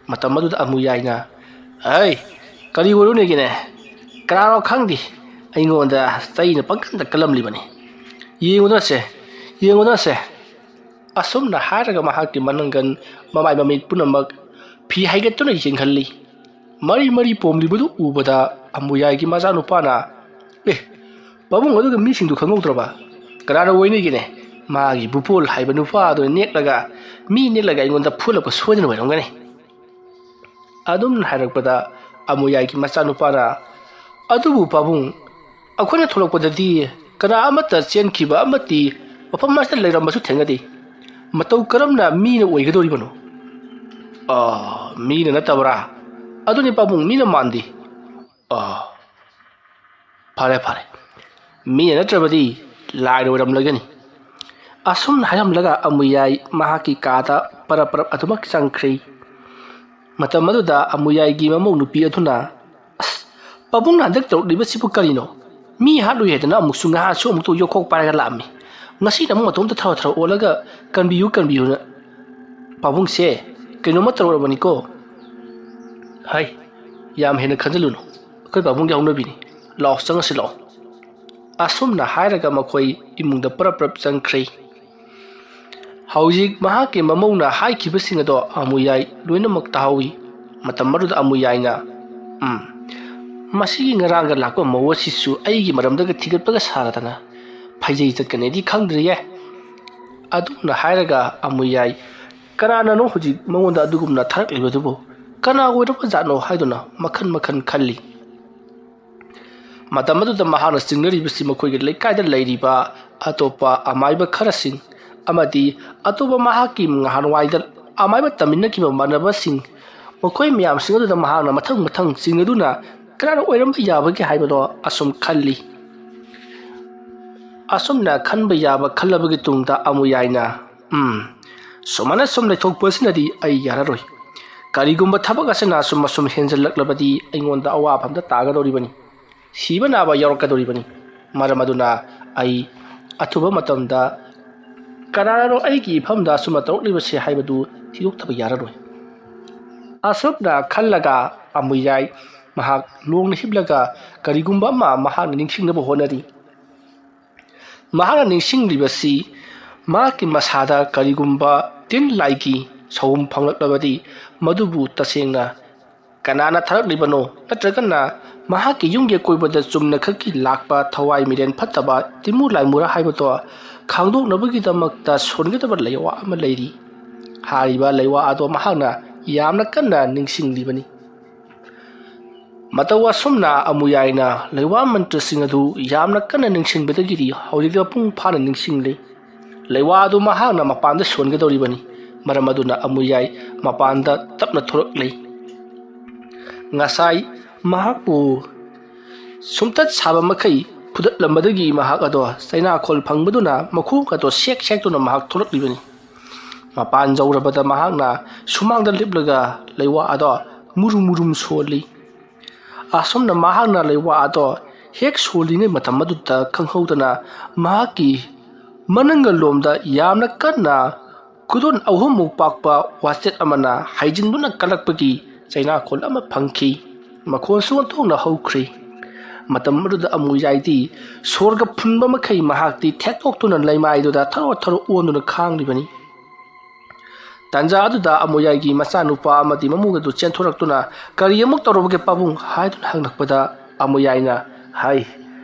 ꯃꯇꯝ ꯑꯗꯨꯗ ꯑꯃꯨꯌꯥꯏꯅ, "ꯑꯩ, ꯀꯔꯤ ꯑꯣꯏꯔꯨꯅꯦꯒꯦꯅꯦ? ꯀꯅꯥꯅꯣ ꯈꯪꯗꯦ, ꯑꯩꯉꯣꯟꯗ ꯆꯩꯅ ꯄꯪꯀꯟꯗ ꯀꯜꯂꯝꯂꯤꯕꯅꯤ꯫ ꯌꯦꯡꯉꯨꯗꯅꯁꯦ, ꯌꯦꯡꯉꯨꯗꯅꯁꯦ꯫" ꯑꯁꯨꯝꯅ ꯍꯥꯏꯔꯒ ꯃꯍꯥꯛꯀꯤ ꯃꯅꯪꯒꯟ, ꯃꯃꯥꯏ ꯃꯃꯤꯠ ꯄꯨꯝꯅꯃꯛ ꯐꯤ ꯍꯥꯏꯒꯠꯇꯨꯅ ꯌꯦꯡꯍꯜꯂꯤ꯫ ꯃꯔꯤ ꯃꯔꯤ ꯄꯣꯝꯂꯤꯕꯗꯨ ꯎꯕꯗ ꯑꯃꯨꯌꯥꯏꯒꯤ ꯃꯆꯥꯅꯨꯄꯥꯅ, "ꯑꯦ, ꯄꯥꯕꯨꯡ ꯑꯗꯨꯒ ꯃꯤꯁꯤꯡꯗꯨ ꯈꯪꯍꯧꯗ꯭ꯔꯕ? ꯀꯅꯥꯅ ꯑꯣꯏꯅꯤꯒꯦꯅꯦ? ꯃꯥꯒꯤ ꯕꯨꯄꯣꯜ ꯍꯥꯏꯕ ꯅꯨꯄꯥ ꯑꯗꯨꯅ ꯅꯦꯛꯂꯒ, ꯃꯤ ꯅꯦꯛꯂꯒ ꯑꯩꯉꯣꯟꯗ ꯐꯨꯂꯛꯄ ꯁꯣꯏꯗꯅ ꯑꯣꯏꯔꯝꯒꯅꯤ꯫" ꯑꯗꯨꯝꯅ ꯍꯥꯏꯔꯛꯄꯗ ꯑꯃꯨꯌꯥꯏꯒꯤ ꯃꯆꯥꯅꯨꯄꯥꯅ, "ꯑꯗꯨꯕꯨ ꯄꯥꯕꯨꯡ, ꯑꯩꯈꯣꯏꯅ ꯊꯣꯛꯂꯛꯄꯗꯗꯤ ꯀꯅꯥ ꯑꯃꯠꯇ ꯆꯦꯟꯈꯤꯕ ꯑꯃꯗꯤ ꯃꯐꯝ ꯑꯁꯤꯗ ꯂꯩꯔꯝꯕꯁꯨ ꯊꯦꯡꯅꯗꯦ꯫ ꯃꯇꯧ ꯀꯔꯝꯅ ꯃꯤꯅ ꯑꯣꯏꯒꯗꯧꯔꯤꯕꯅꯣ?" "ꯑꯥ, ꯃꯤꯅ ꯅꯠꯇꯕ꯭ꯔꯥ?" "ꯑꯗꯨꯅꯤ ꯄꯥꯕꯨꯡ, ꯃꯤꯅ ꯃꯥꯟꯗꯦ꯫" "ꯑꯥ, ꯐꯔꯦ, ꯐꯔꯦ꯫ ꯃꯤꯅ ꯅꯠꯇ꯭ꯔꯕꯗꯤ ꯂꯥꯏꯅ ꯑꯣꯏꯔꯝꯂꯒꯅꯤ꯫" ꯑꯁꯨꯝꯅ ꯍꯥꯏꯔꯝꯂꯒ ꯑꯃꯨꯌꯥꯏ ꯃꯍꯥꯛꯀꯤ ꯀꯥꯗ ꯄꯔꯞ ꯄꯔꯞ ꯑꯗꯨꯃꯛ ꯆꯪꯈ꯭ꯔꯦ꯫ ꯃꯇꯝ ꯑꯗꯨꯗ ꯑꯃꯨꯌꯥꯏꯒꯤ ꯃꯃꯧ ꯅꯨꯄꯤ ꯑꯗꯨꯅ, "ꯑꯁ, ꯄꯥꯕꯨꯡꯅ ꯍꯟꯗꯛ ꯇꯧꯔꯛꯂꯤꯕꯁꯤꯕꯨ ꯀꯔꯤꯅꯣ? ꯃꯤ ꯍꯥꯠꯂꯨꯏ ꯍꯥꯏꯗꯅ ꯑꯃꯨꯛꯁꯨ ꯉꯍꯥꯟꯁꯨ ꯑꯃꯨꯛꯇ ꯌꯣꯠꯈꯣꯛ ꯄꯥꯏꯔꯒ ꯂꯥꯛꯑꯝꯃꯤ꯫ ꯉꯁꯤꯅ ꯑꯃꯨꯛ ꯃꯇꯣꯝꯇ ꯊꯔꯣ ꯊꯔꯣ ꯑꯣꯜꯂꯒ, 'ꯀꯟꯕꯤꯌꯨ, ꯀꯟꯕꯤꯌꯨꯅ.' ꯄꯥꯕꯨꯡꯁꯦ ꯀꯩꯅꯣꯝꯃ ꯇꯧꯔꯕꯅꯤꯀꯣ꯫" "ꯍꯥꯏ, ꯌꯥꯝ ꯍꯦꯟꯅ ꯈꯟꯖꯤꯜꯂꯨꯅꯨ꯫ ꯑꯩꯈꯣꯏ ꯄꯥꯕꯨꯡꯒꯤ ꯍꯧꯅꯕꯤꯅꯤ꯫ ꯂꯥꯛꯑꯣ, ꯆꯪꯉꯁꯤ ꯂꯥꯛꯑꯣ꯫" ꯑꯁꯨꯝꯅ ꯍꯥꯏꯔꯒ ꯃꯈꯣꯏ ꯏꯃꯨꯡꯗ ꯄꯔꯞ ꯄꯔꯞ ꯆꯪꯈ꯭ꯔꯦ꯫ ꯍꯧꯖꯤꯛ ꯃꯍꯥꯛꯀꯤ ꯃꯃꯧꯅ ꯍꯥꯏꯈꯤꯕꯁꯤꯡ ꯑꯗꯣ ꯑꯃꯨꯌꯥꯏ ꯂꯣꯏꯅꯃꯛ ꯇꯥꯍꯧꯏ꯫ ꯃꯇꯝ ꯑꯗꯨꯗ ꯑꯃꯨꯌꯥꯏꯅ, "ꯎꯝ, ꯃꯁꯤꯒꯤ ꯉꯔꯥꯡꯒ ꯂꯥꯛꯄ ꯃꯧ ꯑꯁꯤꯁꯨ ꯑꯩꯒꯤ ꯃꯔꯝꯗꯒ ꯊꯤꯒꯠꯄꯒ ꯁꯥꯔꯗꯅ꯫ ꯐꯩꯖꯩ ꯆꯠꯀꯅꯤꯗꯤ ꯈꯪꯗ꯭ꯔꯤꯌꯦ꯫" ꯑꯗꯨꯝꯅ ꯍꯥꯏꯔꯒ ꯑꯃꯨꯌꯥꯏ, "ꯀꯅꯥꯅꯅꯣ ꯍꯧꯖꯤꯛ ꯃꯉꯣꯟꯗ ꯑꯗꯨꯒꯨꯝꯅ ꯊꯥꯔꯛꯂꯤꯕꯗꯨꯕꯨ? ꯀꯅꯥ ꯑꯣꯏꯔꯕ ꯖꯥꯠꯅꯣ?" ꯍꯥꯏꯗꯨꯅ ꯃꯈꯟ ꯃꯈꯟ ꯈꯜꯂꯤ꯫ ꯃꯇꯝ ꯑꯗꯨꯗ ꯃꯍꯥꯛꯅ ꯆꯤꯡꯅꯔꯤꯕꯁꯤ ꯃꯈꯣꯏꯒꯤ ꯂꯩꯀꯥꯏꯗ ꯂꯩꯔꯤꯕ ꯑꯇꯣꯞꯄ ꯑꯃꯥꯏꯕ ꯈꯔꯁꯤꯡ ꯑꯃꯗꯤ ꯑꯇꯣꯞꯄ ꯃꯍꯥꯛꯀꯤ ꯅꯍꯥꯟꯋꯥꯏꯗ ꯑꯃꯥꯏꯕ ꯇꯝꯃꯤꯟꯅꯈꯤꯕ ꯃꯥꯟꯅꯕꯁꯤꯡ, ꯃꯈꯣꯏ ꯃꯌꯥꯝꯁꯤꯡ ꯑꯗꯨꯗ ꯃꯍꯥꯛꯅ ꯃꯊꯪ ꯃꯊꯪ ꯆꯤꯡꯅꯗꯨꯅ ꯀꯅꯥꯅ ꯑꯣꯏꯔꯝꯕ ꯌꯥꯕꯒꯦ ꯍꯥꯏꯕꯗꯣ ꯑꯁꯨꯝ ꯈꯜꯂꯤ꯫ ꯑꯁꯨꯝꯅ ꯈꯟꯕ ꯌꯥꯕ ꯈꯜꯂꯕꯒꯤ ꯇꯨꯡꯗ ꯑꯃꯨꯌꯥꯏꯅ, "ꯎꯝ, ꯁꯨꯃꯥꯏꯅ ꯁꯨꯝ ꯂꯩꯊꯣꯛꯄꯁꯤꯅꯗꯤ ꯑꯩ ꯌꯥꯔꯔꯣꯏ꯫ ꯀꯔꯤꯒꯨꯝꯕ ꯊꯕꯛ ꯑꯁꯤꯅ ꯑꯁꯨꯝ ꯑꯁꯨꯝ ꯍꯦꯟꯖꯜꯂꯛꯂꯕꯗꯤ ꯑꯩꯉꯣꯟꯗ ꯑꯋꯥꯕ ꯑꯝꯗ ꯇꯥꯒꯗꯧꯔꯤꯕꯅꯤ꯫ ꯁꯤꯕ ꯅꯥꯕ ꯌꯥꯎꯔꯛꯀꯗꯧꯔꯤꯕꯅꯤ꯫ ꯃꯔꯝ ꯑꯗꯨꯅ ꯑꯩ ꯑꯊꯨꯕ ꯃꯇꯝꯗ ꯀꯅꯥꯅꯅꯣ ꯑꯩꯒꯤ ꯏꯐꯝꯗ ꯑꯁꯨꯝꯅ ꯇꯧꯔꯛꯂꯤꯕꯁꯦ ꯍꯥꯏꯕꯗꯨ ꯊꯤꯗꯣꯛꯇꯕ ꯌꯥꯔꯔꯣꯏ꯫" ꯑꯁꯨꯝꯅ ꯈꯜꯂꯒ ꯑꯃꯨꯌꯥꯏ ꯃꯍꯥꯛ ꯂꯣꯡꯅ ꯍꯤꯞꯂꯒ ꯀꯔꯤꯒꯨꯝꯕ ꯑꯃ ꯃꯍꯥꯛꯅ ꯅꯤꯡꯁꯤꯡꯅꯕ ꯍꯣꯠꯅꯔꯤ꯫ ꯃꯍꯥꯛꯅ ꯅꯤꯡꯁꯤꯡꯂꯤꯕꯁꯤ ꯃꯍꯥꯛꯀꯤ ꯃꯁꯥꯗ ꯀꯔꯤꯒꯨꯝꯕ ꯇꯤꯟ ꯂꯥꯏꯒꯤ ꯁꯥꯎꯍꯨꯝ ꯐꯪꯂꯛꯂꯕꯗꯤ ꯃꯗꯨꯕꯨ ꯇꯁꯦꯡꯅ ꯀꯅꯥꯅ ꯊꯥꯔꯛꯂꯤꯕꯅꯣ? ꯅꯠꯇ꯭ꯔꯒꯅ ꯃꯍꯥꯛꯀꯤ ꯌꯨꯝꯒꯤ ꯑꯀꯣꯏꯕꯗ ꯆꯨꯝꯅꯈꯛꯀꯤ ꯂꯥꯛꯄ ꯊꯋꯥꯏ ꯃꯤꯔꯦꯟ ꯐꯠꯇꯕ ꯇꯤꯃꯨ ꯂꯥꯏꯃꯨꯔꯥ ꯍꯥꯏꯕꯗꯣ ꯈꯪꯗꯣꯛꯅꯕꯒꯤꯗꯃꯛꯇ ꯁꯣꯟꯒꯗꯕ ꯂꯩꯋꯥ ꯑꯃ ꯂꯩꯔꯤ꯫ ꯍꯥꯏꯔꯤꯕ ꯂꯩꯋꯥ ꯑꯗꯣ ꯃꯍꯥꯛꯅ ꯌꯥꯝꯅ ꯀꯟꯅ ꯅꯤꯡꯁꯤꯡꯂꯤꯕꯅꯤ꯫ ꯃꯇꯧ ꯑꯁꯨꯝꯅ ꯑꯃꯨꯌꯥꯏꯅ ꯂꯩꯋꯥ ꯃꯟꯇ꯭ꯔꯁꯤꯡ ꯑꯗꯨ ꯌꯥꯝꯅ ꯀꯟꯅ ꯅꯤꯡꯁꯤꯡꯕꯗꯒꯤꯗꯤ ꯍꯧꯖꯤꯛꯇꯤ ꯃꯄꯨꯡ ꯐꯥꯅ ꯅꯤꯡꯁꯤꯡꯂꯦ꯫ ꯂꯩꯋꯥ ꯑꯗꯨ ꯃꯍꯥꯛꯅ ꯃꯄꯥꯟꯗ ꯁꯣꯟꯒꯗꯧꯔꯤꯕꯅꯤ꯫ ꯃꯔꯝ ꯑꯗꯨꯅ ꯑꯃꯨꯌꯥꯏ ꯃꯄꯥꯟꯗ ꯇꯞꯅ ꯊꯣꯔꯛꯂꯦ꯫ ꯉꯁꯥꯏ ꯃꯍꯥꯛꯄꯨ ꯁꯨꯝꯇꯠ ꯁꯥꯕ ꯃꯈꯩ ꯐꯨꯗꯠꯂꯝꯕꯗꯒꯤ ꯃꯍꯥꯛ ꯑꯗꯣ ꯆꯩꯅꯥꯈꯣꯜ ꯐꯪꯕꯗꯨꯅ ꯃꯈꯣꯡ ꯑꯗꯣ ꯁꯦꯛ ꯁꯦꯛꯇꯨꯅ ꯃꯍꯥꯛ ꯊꯣꯛꯂꯛꯂꯤꯕꯅꯤ꯫ ꯃꯄꯥꯟ ꯌꯧꯔꯕꯗ ꯃꯍꯥꯛꯅ ꯁꯨꯃꯥꯡꯗ ꯂꯦꯞꯂꯒ ꯂꯩꯋꯥ ꯑꯗꯣ ꯃꯨꯔꯨꯝ ꯃꯨꯔꯨꯝ ꯁꯣꯜꯂꯤ꯫ ꯑꯁꯨꯝꯅ ꯃꯍꯥꯛꯅ ꯂꯩꯋꯥ ꯑꯗꯣ ꯍꯦꯛ ꯁꯣꯜꯂꯤꯉꯩ ꯃꯇꯝ ꯑꯗꯨꯗ ꯈꯪꯍꯧꯗꯅ ꯃꯍꯥꯛꯀꯤ ꯃꯅꯪꯒꯜ ꯂꯣꯝꯗ ꯌꯥꯝꯅ ꯀꯟꯅ ꯈꯨꯗꯣꯟ ꯑꯍꯨꯝꯃꯨꯛ ꯄꯥꯛꯄ ꯋꯥꯆꯦꯠ ꯑꯃꯅ ꯍꯥꯏꯖꯤꯟꯗꯨꯅ ꯀꯜꯂꯛꯄꯒꯤ ꯆꯩꯅꯥꯈꯣꯜ ꯑꯃ ꯐꯪꯈꯤ꯫ ꯃꯈꯣꯟꯁꯨ ꯑꯣꯟꯊꯣꯛꯅ ꯍꯧꯈ꯭ꯔꯦ꯫ ꯃꯇꯝ ꯑꯗꯨꯗ ꯑꯃꯨꯌꯥꯏꯗꯤ ꯁꯣꯔꯒ ꯐꯨꯟꯕ ꯃꯈꯩ ꯃꯍꯥꯛꯇꯤ ꯊꯦꯠꯇꯣꯛꯇꯨꯅ ꯂꯩꯃꯥꯏꯗꯨꯗ ꯊꯔꯣ ꯊꯔꯣ ꯑꯣꯟꯗꯨꯅ ꯈꯥꯡꯂꯤꯕꯅꯤ꯫ ꯇꯥꯟꯖꯥ ꯑꯗꯨꯗ ꯑꯃꯨꯌꯥꯏꯒꯤ ꯃꯆꯥꯅꯨꯄꯥ ꯑꯃꯗꯤ ꯃꯃꯧ ꯑꯗꯨ ꯆꯦꯟꯊꯣꯔꯛꯇꯨꯅ, "ꯀꯔꯤ ꯑꯃꯨꯛ ꯇꯧꯔꯕꯒꯦ ꯄꯥꯕꯨꯡ?" ꯍꯥꯏꯗꯨꯅ ꯍꯪꯂꯛꯄꯗ ꯑꯃꯨꯌꯥꯏꯅ ꯍꯥꯏ,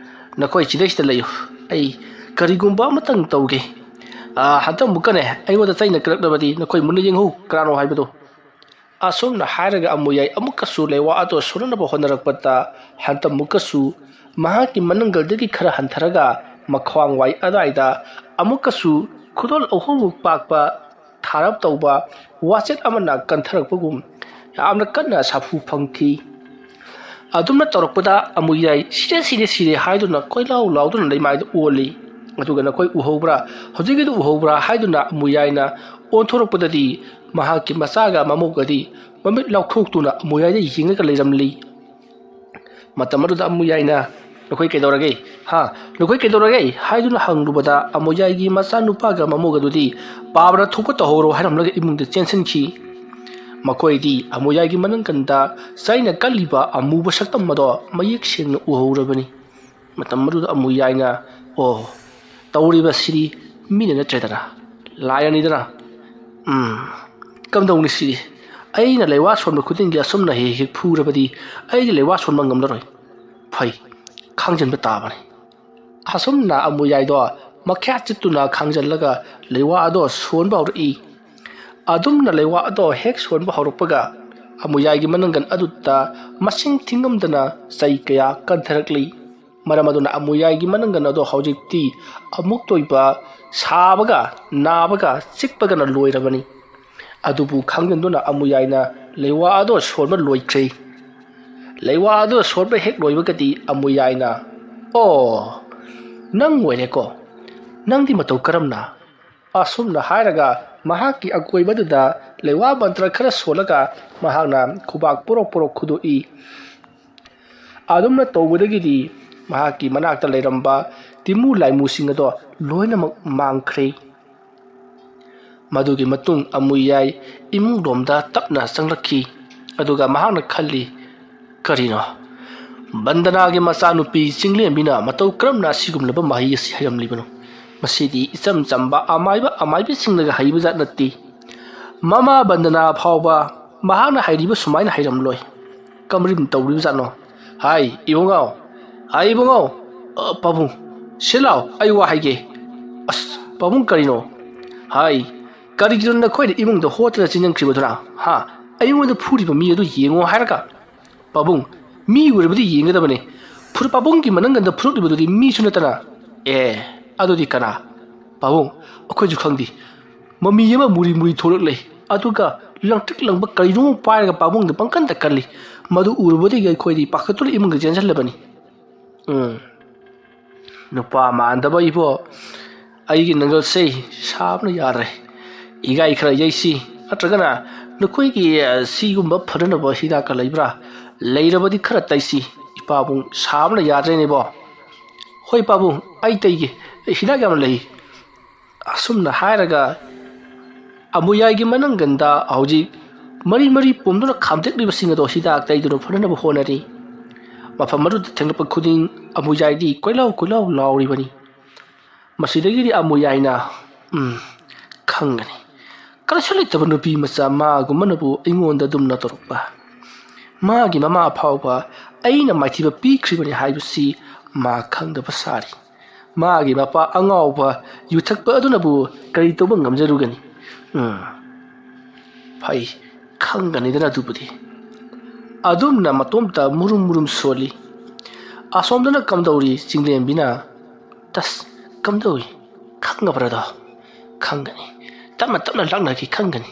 "ꯅꯈꯣꯏ ꯁꯤꯗꯩꯁꯤꯗ ꯂꯩꯌꯨ, ꯑꯩ ꯀꯔꯤꯒꯨꯝꯕ ꯑꯃꯇꯪ ꯇꯧꯒꯦ꯫ ꯑꯥ, ꯍꯟꯗꯛ ꯑꯃꯨꯛꯀꯅꯦ ꯑꯩꯉꯣꯟꯗ ꯆꯩꯅ ꯀꯜꯂꯛꯂꯕꯗꯤ ꯅꯈꯣꯏ ꯃꯨꯟꯅ ꯌꯦꯡꯍꯧ ꯀꯅꯥꯅꯣ ꯍꯥꯏꯕꯗꯣ"꯫ ꯑꯁꯨꯝꯅ ꯍꯥꯏꯔꯒ ꯑꯃꯨꯌꯥꯏ ꯑꯃꯨꯛꯀꯁꯨ ꯂꯩꯋꯥ ꯑꯗꯣ ꯁꯣꯟꯅꯅꯕ ꯍꯣꯠꯅꯔꯛꯄꯗ, ꯍꯟꯗꯛ ꯑꯃꯨꯛꯀꯁꯨ ꯃꯍꯥꯛꯀꯤ ꯃꯅꯪꯒꯜꯗꯒꯤ ꯈꯔ ꯍꯟꯊꯔꯒ ꯃꯈ꯭ꯋꯥꯡ ꯋꯥꯏ ꯑꯗꯨꯋꯥꯏꯗ ꯑꯃꯨꯛꯀꯁꯨ ꯈꯨꯗꯣꯜ ꯑꯍꯨꯝꯃꯨꯛ ꯄꯥꯛꯄ ꯊꯥꯔꯞ ꯇꯧꯕ ꯋꯥꯆꯦꯠ ꯑꯃꯅ ꯀꯟꯊꯔꯛꯄꯒꯨꯝ ꯌꯥꯝꯅ ꯀꯟꯅ ꯁꯥꯐꯨ ꯐꯪꯈꯤ꯫ ꯑꯗꯨꯝꯅ ꯇꯧꯔꯛꯄꯗ ꯑꯃꯨꯌꯥꯏ "ꯁꯤꯔꯦ, ꯁꯤꯔꯦ, ꯁꯤꯔꯦ" ꯍꯥꯏꯗꯨꯅ ꯀꯣꯏꯂꯥꯎ ꯂꯥꯎꯗꯨꯅ ꯂꯩꯃꯥꯏꯗ ꯑꯣꯜꯂꯤ꯫ ꯑꯗꯨꯒ "ꯅꯈꯣꯏ ꯎꯍꯧꯕ꯭ꯔꯥ? ꯍꯧꯖꯤꯛꯀꯤꯗꯨ ꯎꯍꯧꯕ꯭ꯔꯥ?" ꯍꯥꯏꯗꯨꯅ ꯑꯃꯨꯌꯥꯏꯅ ꯑꯣꯟꯊꯣꯔꯛꯄꯗꯗꯤ ꯃꯍꯥꯛꯀꯤ ꯃꯆꯥꯒ ꯃꯃꯧꯒꯗꯤ ꯃꯃꯤꯠ ꯂꯥꯎꯊꯣꯛꯇꯨꯅ ꯑꯃꯨꯌꯥꯏꯗ ꯌꯦꯡꯂꯒ ꯂꯩꯔꯝꯂꯤ꯫ ꯃꯇꯝ ꯑꯗꯨꯗ ꯑꯃꯨꯌꯥꯏꯅ "ꯅꯈꯣꯏ ꯀꯩꯗꯧꯔꯒꯦ? ꯍꯥ? ꯅꯈꯣꯏ ꯀꯩꯗꯧꯔꯒꯦ?" ꯍꯥꯏꯗꯨꯅ ꯍꯪꯂꯨꯕꯗ, ꯑꯃꯨꯌꯥꯏꯒꯤ ꯃꯆꯥꯅꯨꯄꯥꯒ ꯃꯃꯧꯒꯗꯨꯗꯤ "ꯄꯥꯕꯅ ꯊꯣꯛꯄ ꯇꯧꯍꯧꯔꯣ" ꯍꯥꯏꯔꯝꯂꯒ ꯏꯃꯨꯡꯗ ꯆꯦꯟꯁꯤꯟꯈꯤ꯫ ꯃꯈꯣꯏꯗꯤ ꯑꯃꯨꯌꯥꯏꯒꯤ ꯃꯅꯪꯒꯟꯗ ꯆꯩꯅ ꯀꯜꯂꯤꯕ ꯑꯃꯨꯕ ꯁꯛꯇꯝ ꯑꯗꯣ ꯃꯌꯦꯛ ꯁꯦꯡꯅ ꯎꯍꯧꯔꯕꯅꯤ꯫ ꯃꯇꯝ ꯑꯗꯨꯗ ꯑꯃꯨꯌꯥꯏꯅ, "ꯑꯣ, ꯇꯧꯔꯤꯕꯁꯤꯗꯤ ꯃꯤꯅ ꯅꯠꯇ꯭ꯔꯦꯗꯅ, ꯂꯥꯏꯅꯅꯤꯗꯅ꯫ ꯎꯝ, ꯀꯝꯗꯧꯅꯤ ꯁꯤꯗꯤ? ꯑꯩꯅ ꯂꯩꯋꯥ ꯁꯣꯟꯕ ꯈꯨꯗꯤꯡꯒꯤ ꯑꯁꯨꯝꯅ ꯍꯦꯛ ꯍꯦꯛ ꯐꯨꯔꯕꯗꯤ ꯑꯩꯗꯤ ꯂꯩꯋꯥ ꯁꯣꯟꯕ ꯉꯝꯂꯔꯣꯏ꯫ ꯐꯩ, ꯈꯥꯡꯖꯤꯟꯕ ꯇꯥꯕꯅꯤ"꯫ ꯑꯁꯨꯝꯅ ꯑꯃꯨꯌꯥꯏꯗꯣ ꯃꯈ꯭ꯌꯥꯠ ꯆꯤꯠꯇꯨꯅ ꯈꯥꯡꯖꯜꯂꯒ ꯂꯩꯋꯥ ꯑꯗꯣ ꯁꯣꯟꯕ ꯍꯧꯔꯛꯏ꯫ ꯑꯗꯨꯝꯅ ꯂꯩꯋꯥ ꯑꯗꯣ ꯍꯦꯛ ꯁꯣꯟꯕ ꯍꯧꯔꯛꯄꯒ, ꯑꯃꯨꯌꯥꯏꯒꯤ ꯃꯅꯪꯒꯟ ꯑꯗꯨꯗ ꯃꯁꯤꯡ ꯊꯤꯉꯝꯗꯅ ꯆꯩ ꯀꯌꯥ ꯀꯟꯊꯔꯛꯂꯤ꯫ ꯃꯔꯝ ꯑꯗꯨꯅ ꯑꯃꯨꯌꯥꯏꯒꯤ ꯃꯅꯪꯒꯟ ꯑꯗꯣ ꯍꯧꯖꯤꯛꯇꯤ ꯑꯃꯨꯛꯇ ꯑꯣꯏꯕ ꯁꯥꯕꯒ ꯅꯥꯕꯒ ꯆꯤꯛꯄꯒꯅ ꯂꯣꯏꯔꯕꯅꯤ꯫ ꯑꯗꯨꯕꯨ ꯈꯪꯖꯤꯟꯗꯨꯅ ꯑꯃꯨꯌꯥꯏꯅ ꯂꯩꯋꯥ ꯑꯗꯣ ꯁꯣꯟꯕ ꯂꯣꯏꯈ꯭ꯔꯦ꯫ ꯂꯩꯋꯥ ꯑꯗꯣ ꯁꯣꯟꯕ ꯍꯦꯛ ꯂꯣꯏꯕꯒꯗꯤ ꯑꯃꯨꯌꯥꯏꯅ, "ꯑꯣ, ꯅꯪ ꯑꯣꯏꯔꯦꯀꯣ? ꯅꯪꯗꯤ ꯃꯇꯧ ꯀꯔꯝꯅ?" ꯑꯁꯨꯝꯅ ꯍꯥꯏꯔꯒ ꯃꯍꯥꯛꯀꯤ ꯑꯀꯣꯏꯕꯗꯨꯗ ꯂꯩꯋꯥ ꯃꯟꯇ꯭ꯔ ꯈꯔ ꯁꯣꯜꯂꯒ ꯃꯍꯥꯛꯅ ꯈꯨꯕꯥꯛ ꯄꯣꯔꯣꯛ ꯄꯣꯔꯣꯛ ꯈꯨꯗꯣꯛꯏ꯫ ꯑꯗꯨꯝꯅ ꯇꯧꯕꯗꯒꯤꯗꯤ ꯃꯍꯥꯛꯀꯤ ꯃꯅꯥꯛꯇ ꯂꯩꯔꯝꯕ ꯇꯤꯃꯨ ꯂꯥꯏꯃꯨꯁꯤꯡ ꯑꯗꯣ ꯂꯣꯏꯅꯃꯛ ꯃꯥꯡꯈ꯭ꯔꯦ꯫ ꯃꯗꯨꯒꯤ ꯃꯇꯨꯡ ꯑꯃꯨꯌꯥꯏ ꯏꯃꯨꯡꯂꯣꯝꯗ ꯇꯞꯅ ꯆꯪꯂꯛꯈꯤ꯫ ꯑꯗꯨꯒ ꯃꯍꯥꯛꯅ ꯈꯜꯂꯤ, "ꯀꯔꯤꯅꯣ? ꯕꯟꯗꯅꯥꯒꯤ ꯃꯆꯥꯅꯨꯄꯤ ꯆꯤꯡꯂꯦꯝꯕꯤꯅ ꯃꯇꯧ ꯀꯔꯝꯅ ꯑꯁꯤꯒꯨꯝꯂꯕ ꯃꯍꯩ ꯑꯁꯤ ꯍꯩꯔꯝꯂꯤꯕꯅꯣ? ꯃꯁꯤꯗꯤ ꯏꯆꯝ ꯆꯝꯕ ꯑꯃꯥꯏꯕ ꯑꯃꯥꯏꯕꯤꯁꯤꯡꯅꯒ ꯍꯩꯕ ꯖꯥꯠ ꯅꯠꯇꯦ꯫ ꯃꯃꯥ ꯕꯟꯗꯅꯥ ꯐꯥꯎꯕ ꯃꯍꯥꯛꯅ ꯍꯩꯔꯤꯕ ꯁꯨꯃꯥꯏꯅ ꯍꯩꯔꯝꯂꯣꯏ꯫ ꯀꯃꯔꯤꯝ ꯇꯧꯔꯤꯕ ꯖꯥꯠꯅꯣ? ꯍꯥꯏ, ꯏꯕꯨꯡꯉꯣ! ꯍꯥꯏ, ꯏꯕꯨꯡꯉꯣ!" "ꯑ, ꯄꯥꯕꯨꯡ, ꯁꯤ ꯂꯥꯎ, ꯑꯩ ꯋꯥ ꯍꯥꯏꯒꯦ꯫" "ꯑꯁ, ꯄꯥꯕꯨꯡ, ꯀꯔꯤꯅꯣ?" "ꯍꯥꯏ, ꯀꯔꯤꯒꯤꯅꯣ ꯅꯈꯣꯏꯅ ꯏꯃꯨꯡꯗ ꯍꯣꯠꯇꯅ ꯆꯦꯟꯁꯤꯟꯈ꯭ꯔꯤꯕꯗꯨꯅ? ꯍꯥ? ꯑꯩꯉꯣꯟꯗ ꯐꯨꯔꯤꯕ ꯃꯤ ꯑꯗꯨ ꯌꯦꯡꯉꯣ ꯍꯥꯏꯔꯒ?" "ꯄꯥꯕꯨꯡ, ꯃꯤ ꯑꯣꯏꯔꯕꯗꯤ ꯌꯦꯡꯒꯗꯕꯅꯤ꯫ ꯐꯨꯔꯨꯞ ꯄꯥꯕꯨꯡꯒꯤ ꯃꯅꯪꯒꯟꯗ ꯐꯨꯔꯛꯂꯤꯕꯗꯨꯗꯤ ꯃꯤꯁꯨ ꯅꯠꯇꯅ꯫" "ꯑꯦ, ꯑꯗꯨꯗꯤ ꯀꯅꯥ?" "ꯄꯥꯕꯨꯡ, ꯑꯩꯈꯣꯏꯁꯨ ꯈꯪꯗꯦ꯫ ꯃꯃꯤ ꯑꯃ ꯃꯨꯔꯤ ꯃꯨꯔꯤ ꯊꯣꯛꯂꯛꯂꯦ, ꯑꯗꯨꯒ ꯂꯪꯇ꯭ꯔꯤꯛ ꯂꯪꯕ ꯀꯔꯤꯅꯣ ꯑꯃ ꯄꯥꯏꯔꯒ ꯄꯥꯕꯨꯡꯗ ꯄꯪꯀꯟꯗ ꯀꯜꯂꯤ꯫ ꯃꯗꯨ ꯎꯔꯨꯕꯗꯒꯤ ꯑꯩꯈꯣꯏꯗꯤ ꯄꯥꯈꯠꯇꯨꯅ ꯏꯃꯨꯡꯗ ꯆꯦꯟꯁꯤꯜꯂꯕꯅꯤ꯫" "ꯎꯝ, ꯅꯨꯄꯥ ꯃꯥꯟꯗꯕ ꯏꯕꯣ, ꯑꯩꯒꯤ ꯅꯪꯒꯜꯁꯦ ꯁꯥꯕꯅ ꯌꯥꯗ꯭ꯔꯦ꯫ ꯏꯒꯥꯏ ꯈꯔ ꯌꯩꯁꯤ, ꯅꯠꯇ꯭ꯔꯒꯅ ꯅꯈꯣꯏꯒꯤ, ꯑ, ꯁꯤꯒꯨꯝꯕ ꯐꯅꯅꯕ ꯍꯤꯗꯥꯛꯀ ꯂꯩꯕ꯭ꯔꯥ? ꯂꯩꯔꯕꯗꯤ ꯈꯔ ꯇꯩꯁꯤ꯫ ꯏꯄꯥꯕꯨꯡ ꯁꯥꯕꯅ ꯌꯥꯗ꯭ꯔꯦꯅꯦꯕꯣ꯫" "ꯍꯣꯏ ꯄꯥꯕꯨꯡ, ꯑꯩ ꯇꯩꯒꯦ꯫ ꯍꯤꯗꯥꯛ ꯌꯥꯝꯅ ꯂꯩ꯫" ꯑꯁꯨꯝꯅ ꯍꯥꯏꯔꯒ ꯑꯃꯨꯌꯥꯏꯒꯤ ꯃꯅꯪꯒꯟꯗ ꯍꯧꯖꯤꯛ ꯃꯔꯤ ꯃꯔꯤ ꯄꯣꯝꯗꯨꯅ ꯈꯥꯝꯗꯦꯛꯂꯤꯕꯁꯤꯡ ꯑꯗꯣ ꯍꯤꯗꯥꯛ ꯇꯩꯗꯨꯅ ꯐꯅꯅꯕ ꯍꯣꯠꯅꯔꯤ꯫ ꯃꯐꯝ ꯑꯗꯨꯗ ꯊꯦꯡꯂꯛꯄ ꯈꯨꯗꯤꯡ ꯑꯃꯨꯌꯥꯏꯗꯤ ꯀꯣꯏꯂꯥꯎ ꯀꯣꯏꯂꯥꯎ ꯂꯥꯎꯔꯤꯕꯅꯤ꯫ ꯃꯁꯤꯗꯒꯤꯗꯤ ꯑꯃꯨꯌꯥꯏꯅ, "ꯎꯝ, ꯈꯪꯒꯅꯤ꯫ ꯀꯔꯤꯁꯨ ꯂꯩꯇꯕ ꯅꯨꯄꯤ ꯃꯆꯥ ꯃꯥꯒꯨꯝꯕꯅꯕꯨ ꯑꯩꯉꯣꯟꯗ ꯑꯗꯨꯝꯅ ꯇꯧꯔꯛꯄ꯫ ꯃꯥꯒꯤ ꯃꯃꯥ ꯐꯥꯎꯕ ꯑꯩꯅ ꯃꯥꯏꯊꯤꯕ ꯄꯤꯈ꯭ꯔꯤꯕꯅꯤ ꯍꯥꯏꯕꯁꯤ ꯃꯥ ꯈꯪꯗꯕ ꯁꯥꯔꯤ꯫ ꯃꯥꯒꯤ ꯃꯄꯥ ꯑꯉꯥꯎꯕ ꯌꯨꯊꯛꯄ ꯑꯗꯨꯅꯕꯨ ꯀꯔꯤ ꯇꯧꯕ ꯉꯝꯖꯔꯨꯒꯅꯤ? ꯎꯝ, ꯐꯩ, ꯈꯪꯒꯅꯤꯗꯅ ꯑꯗꯨꯕꯨꯗꯤ꯫ ꯑꯗꯨꯝꯅ ꯃꯇꯣꯝꯇ ꯃꯨꯔꯨꯝ ꯃꯨꯔꯨꯝ ꯁꯣꯜꯂꯤ꯫ ꯑꯁꯣꯝꯗꯅ ꯀꯝꯗꯧꯔꯤ? ꯆꯤꯡꯂꯦꯝꯕꯤꯅ, "ꯇꯁ, ꯀꯝꯗꯧꯏ? ꯈꯪꯉꯕ꯭ꯔꯥꯗꯣ? ꯈꯪꯒꯅꯤ꯫ ꯇꯞꯅ ꯇꯞꯅ ꯂꯥꯛꯅꯈꯤ, ꯈꯪꯒꯅꯤ꯫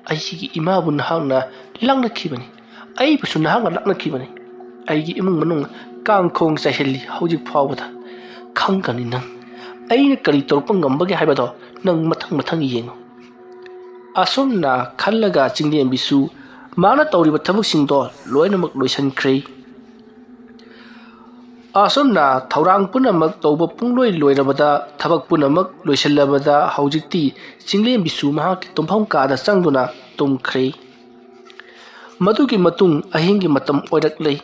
ꯑꯩꯒꯤ ꯏꯃꯥꯕꯨ ꯅꯍꯥꯛꯅ ꯂꯥꯛꯅꯈꯤꯕꯅꯤ꯫ ꯑꯩꯕꯨꯁꯨ ꯅꯍꯥꯛꯅ ꯂꯥꯛꯅꯈꯤꯕꯅꯤ꯫ ꯑꯩꯒꯤ ꯏꯃꯨꯡ ꯃꯅꯨꯡ ꯀꯥꯡꯈꯣꯡ ꯆꯥꯏꯍꯜꯂꯤ ꯍꯧꯖꯤꯛ ꯐꯥꯎꯕꯗ꯫ ꯈꯪꯒꯅꯤ ꯅꯪ꯫ ꯑꯩꯅ ꯀꯔꯤ ꯇꯧꯔꯛꯄ ꯉꯝꯕꯒꯦ ꯍꯥꯏꯕꯗꯣ ꯅꯪ ꯃꯊꯪ ꯃꯊꯪ ꯌꯦꯡꯉꯨ"꯫ ꯑꯁꯨꯝꯅ ꯈꯜꯂꯒ ꯆꯤꯡꯂꯦꯝꯕꯤꯁꯨ ꯃꯥꯅ ꯇꯧꯔꯤꯕ ꯊꯕꯛꯁꯤꯡꯗꯣ ꯂꯣꯏꯅꯃꯛ ꯂꯣꯏꯁꯤꯟꯈ꯭ꯔꯦ꯫ ꯑꯁꯨꯝꯅ ꯊꯧꯔꯥꯡ ꯄꯨꯝꯅꯃꯛ ꯇꯧꯕ ꯄꯨꯡꯂꯣꯏ ꯂꯣꯏꯔꯕꯗ, ꯊꯕꯛ ꯄꯨꯝꯅꯃꯛ ꯂꯣꯏꯁꯤꯜꯂꯕꯗ, ꯍꯧꯖꯤꯛꯇꯤ ꯆꯤꯡꯂꯦꯝꯕꯤꯁꯨ ꯃꯍꯥꯛꯀꯤ ꯇꯨꯝꯐꯝ ꯀꯥꯗ ꯆꯪꯗꯨꯅ ꯇꯨꯝꯈ꯭ꯔꯦ꯫ ꯃꯗꯨꯒꯤ ꯃꯇꯨꯡ ꯑꯍꯤꯡꯒꯤ ꯃꯇꯝ ꯑꯣꯏꯔꯛꯂꯦ꯫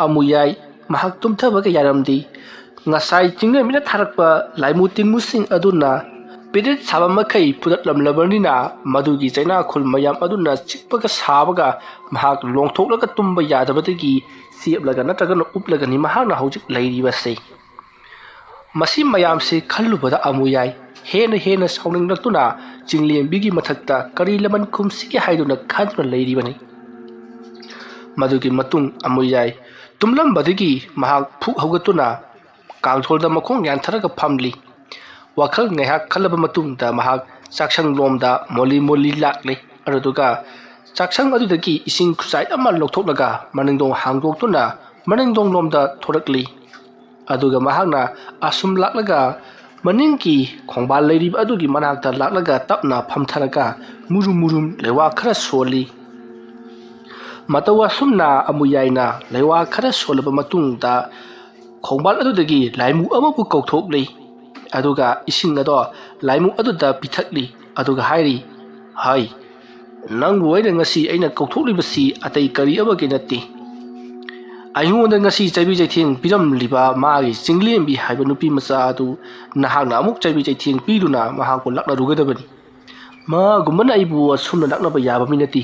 ꯑꯃꯨꯌꯥꯏ ꯃꯍꯥꯛ ꯇꯨꯝꯊꯕꯒ ꯌꯥꯔꯝꯗꯦ꯫ ꯉꯁꯥꯏ ꯆꯤꯡꯂꯦꯝꯕꯤꯅ ꯊꯥꯔꯛꯄ ꯂꯥꯏꯃꯨ ꯇꯤꯟꯃꯨꯁꯤꯡ ꯑꯗꯨꯅ ꯄꯦꯔꯦꯠ ꯁꯥꯕ ꯃꯈꯩ ꯐꯨꯗꯠꯂꯝꯂꯕꯅꯤꯅ, ꯃꯗꯨꯒꯤ ꯆꯩꯅꯥꯈꯨꯜ ꯃꯌꯥꯝ ꯑꯗꯨꯅ ꯆꯤꯛꯄꯒ ꯁꯥꯕꯒ ꯃꯍꯥꯛ ꯂꯣꯡꯊꯣꯛꯂꯒ ꯇꯨꯝꯕ ꯌꯥꯗꯕꯗꯒꯤ ꯆꯦꯞꯂꯒ ꯅꯠꯇ꯭ꯔꯒꯅ ꯎꯞꯂꯒꯅꯤ ꯃꯍꯥꯛꯅ ꯍꯧꯖꯤꯛ ꯂꯩꯔꯤꯕꯁꯦ꯫ ꯃꯁꯤ ꯃꯌꯥꯝꯁꯤ ꯈꯜꯂꯨꯕꯗ ꯑꯃꯨꯌꯥꯏ ꯍꯦꯟꯅ ꯍꯦꯟꯅ ꯁꯥꯎꯅꯤꯡꯂꯛꯇꯨꯅ ꯆꯤꯡꯂꯦꯝꯕꯤꯒꯤ ꯃꯊꯛꯇ ꯀꯔꯤ ꯂꯃꯟ ꯈꯨꯝꯁꯤꯒꯦ ꯍꯥꯏꯗꯨꯅ ꯈꯟꯗꯨꯅ ꯂꯩꯔꯤꯕꯅꯤ꯫ ꯃꯗꯨꯒꯤ ꯃꯇꯨꯡ ꯑꯃꯨꯌꯥꯏ ꯇꯨꯝꯂꯝꯕꯗꯒꯤ ꯃꯍꯥꯛ ꯐꯨꯛ ꯍꯧꯒꯠꯇꯨꯅ ꯀꯥꯡꯊꯣꯜꯗ ꯃꯈꯣꯡ ꯌꯥꯟꯊꯔꯒ ꯐꯝꯂꯤ꯫ ꯋꯥꯈꯜ ꯉꯥꯏꯍꯥꯛ ꯈꯜꯂꯕ ꯃꯇꯨꯡꯗ ꯃꯍꯥꯛ ꯆꯥꯛꯁꯪꯂꯣꯝꯗ ꯃꯣꯜꯂꯤ ꯃꯣꯜꯂꯤ ꯂꯥꯛꯂꯤ꯫ ꯑꯗꯨꯗꯨꯒ ꯆꯥꯛꯁꯪ ꯑꯗꯨꯗꯒꯤ ꯏꯁꯤꯡ ꯈꯨꯆꯥꯏ ꯑꯃ ꯂꯧꯊꯣꯛꯂꯒ ꯃꯅꯤꯡꯗꯣꯡ ꯍꯥꯡꯗꯣꯛꯇꯨꯅ ꯃꯅꯤꯡꯗꯣꯡꯂꯣꯝꯗ ꯊꯣꯔꯛꯂꯤ꯫ ꯑꯗꯨꯒ ꯃꯍꯥꯛꯅ ꯑꯁꯨꯝ ꯂꯥꯛꯂꯒ ꯃꯅꯤꯡꯒꯤ ꯈꯣꯡꯕꯥꯜ ꯂꯩꯔꯤꯕ ꯑꯗꯨꯒꯤ ꯃꯅꯥꯛꯇ ꯂꯥꯛꯂꯒ ꯇꯞꯅ ꯐꯝꯊꯔꯒ ꯃꯨꯔꯨꯝ ꯃꯨꯔꯨꯝ ꯂꯩꯋꯥ ꯈꯔ ꯁꯣꯜꯂꯤ꯫ ꯃꯇꯧ ꯑꯁꯨꯝꯅ ꯑꯃꯨꯌꯥꯏꯅ ꯂꯩꯋꯥ ꯈꯔ ꯁꯣꯜꯂꯕ ꯃꯇꯨꯡꯗ ꯈꯣꯡꯕꯥꯜ ꯑꯗꯨꯗꯒꯤ ꯂꯥꯏꯃꯨ ꯑꯃꯕꯨ ꯀꯧꯊꯣꯛꯂꯤ꯫ ꯑꯗꯨꯒ ꯏꯁꯤꯡ ꯑꯗꯣ ꯂꯥꯏꯃꯨ ꯑꯗꯨꯗ ꯄꯤꯊꯛꯂꯤ꯫ ꯑꯗꯨꯒ ꯍꯥꯏꯔꯤ, "ꯍꯥꯏ, ꯅꯪꯕꯨ ꯑꯩꯅ ꯉꯁꯤ ꯑꯩꯅ ꯀꯧꯊꯣꯛꯂꯤꯕꯁꯤ ꯑꯇꯩ ꯀꯔꯤ ꯑꯃꯒꯤ ꯅꯠꯇꯦ꯫ ꯑꯩꯉꯣꯟꯗ ꯉꯁꯤ ꯆꯩꯕꯤ ꯆꯩꯊꯦꯡ ꯄꯤꯔꯝꯂꯤꯕ ꯃꯥꯒꯤ ꯆꯤꯡꯂꯦꯝꯕꯤ ꯍꯥꯏꯕ ꯅꯨꯄꯤ ꯃꯆꯥ ꯑꯗꯨ ꯅꯍꯥꯛꯅ ꯑꯃꯨꯛ ꯆꯩꯕꯤ ꯆꯩꯊꯦꯡ ꯄꯤꯗꯨꯅ ꯃꯍꯥꯛꯄꯨ ꯂꯥꯛꯅꯔꯨꯒꯗꯕꯅꯤ꯫ ꯃꯥꯒꯨꯝꯕꯅ ꯑꯩꯕꯨ ꯑꯁꯨꯝꯅ ꯂꯥꯛꯅꯕ ꯌꯥꯕ ꯃꯤ ꯅꯠꯇꯦ꯫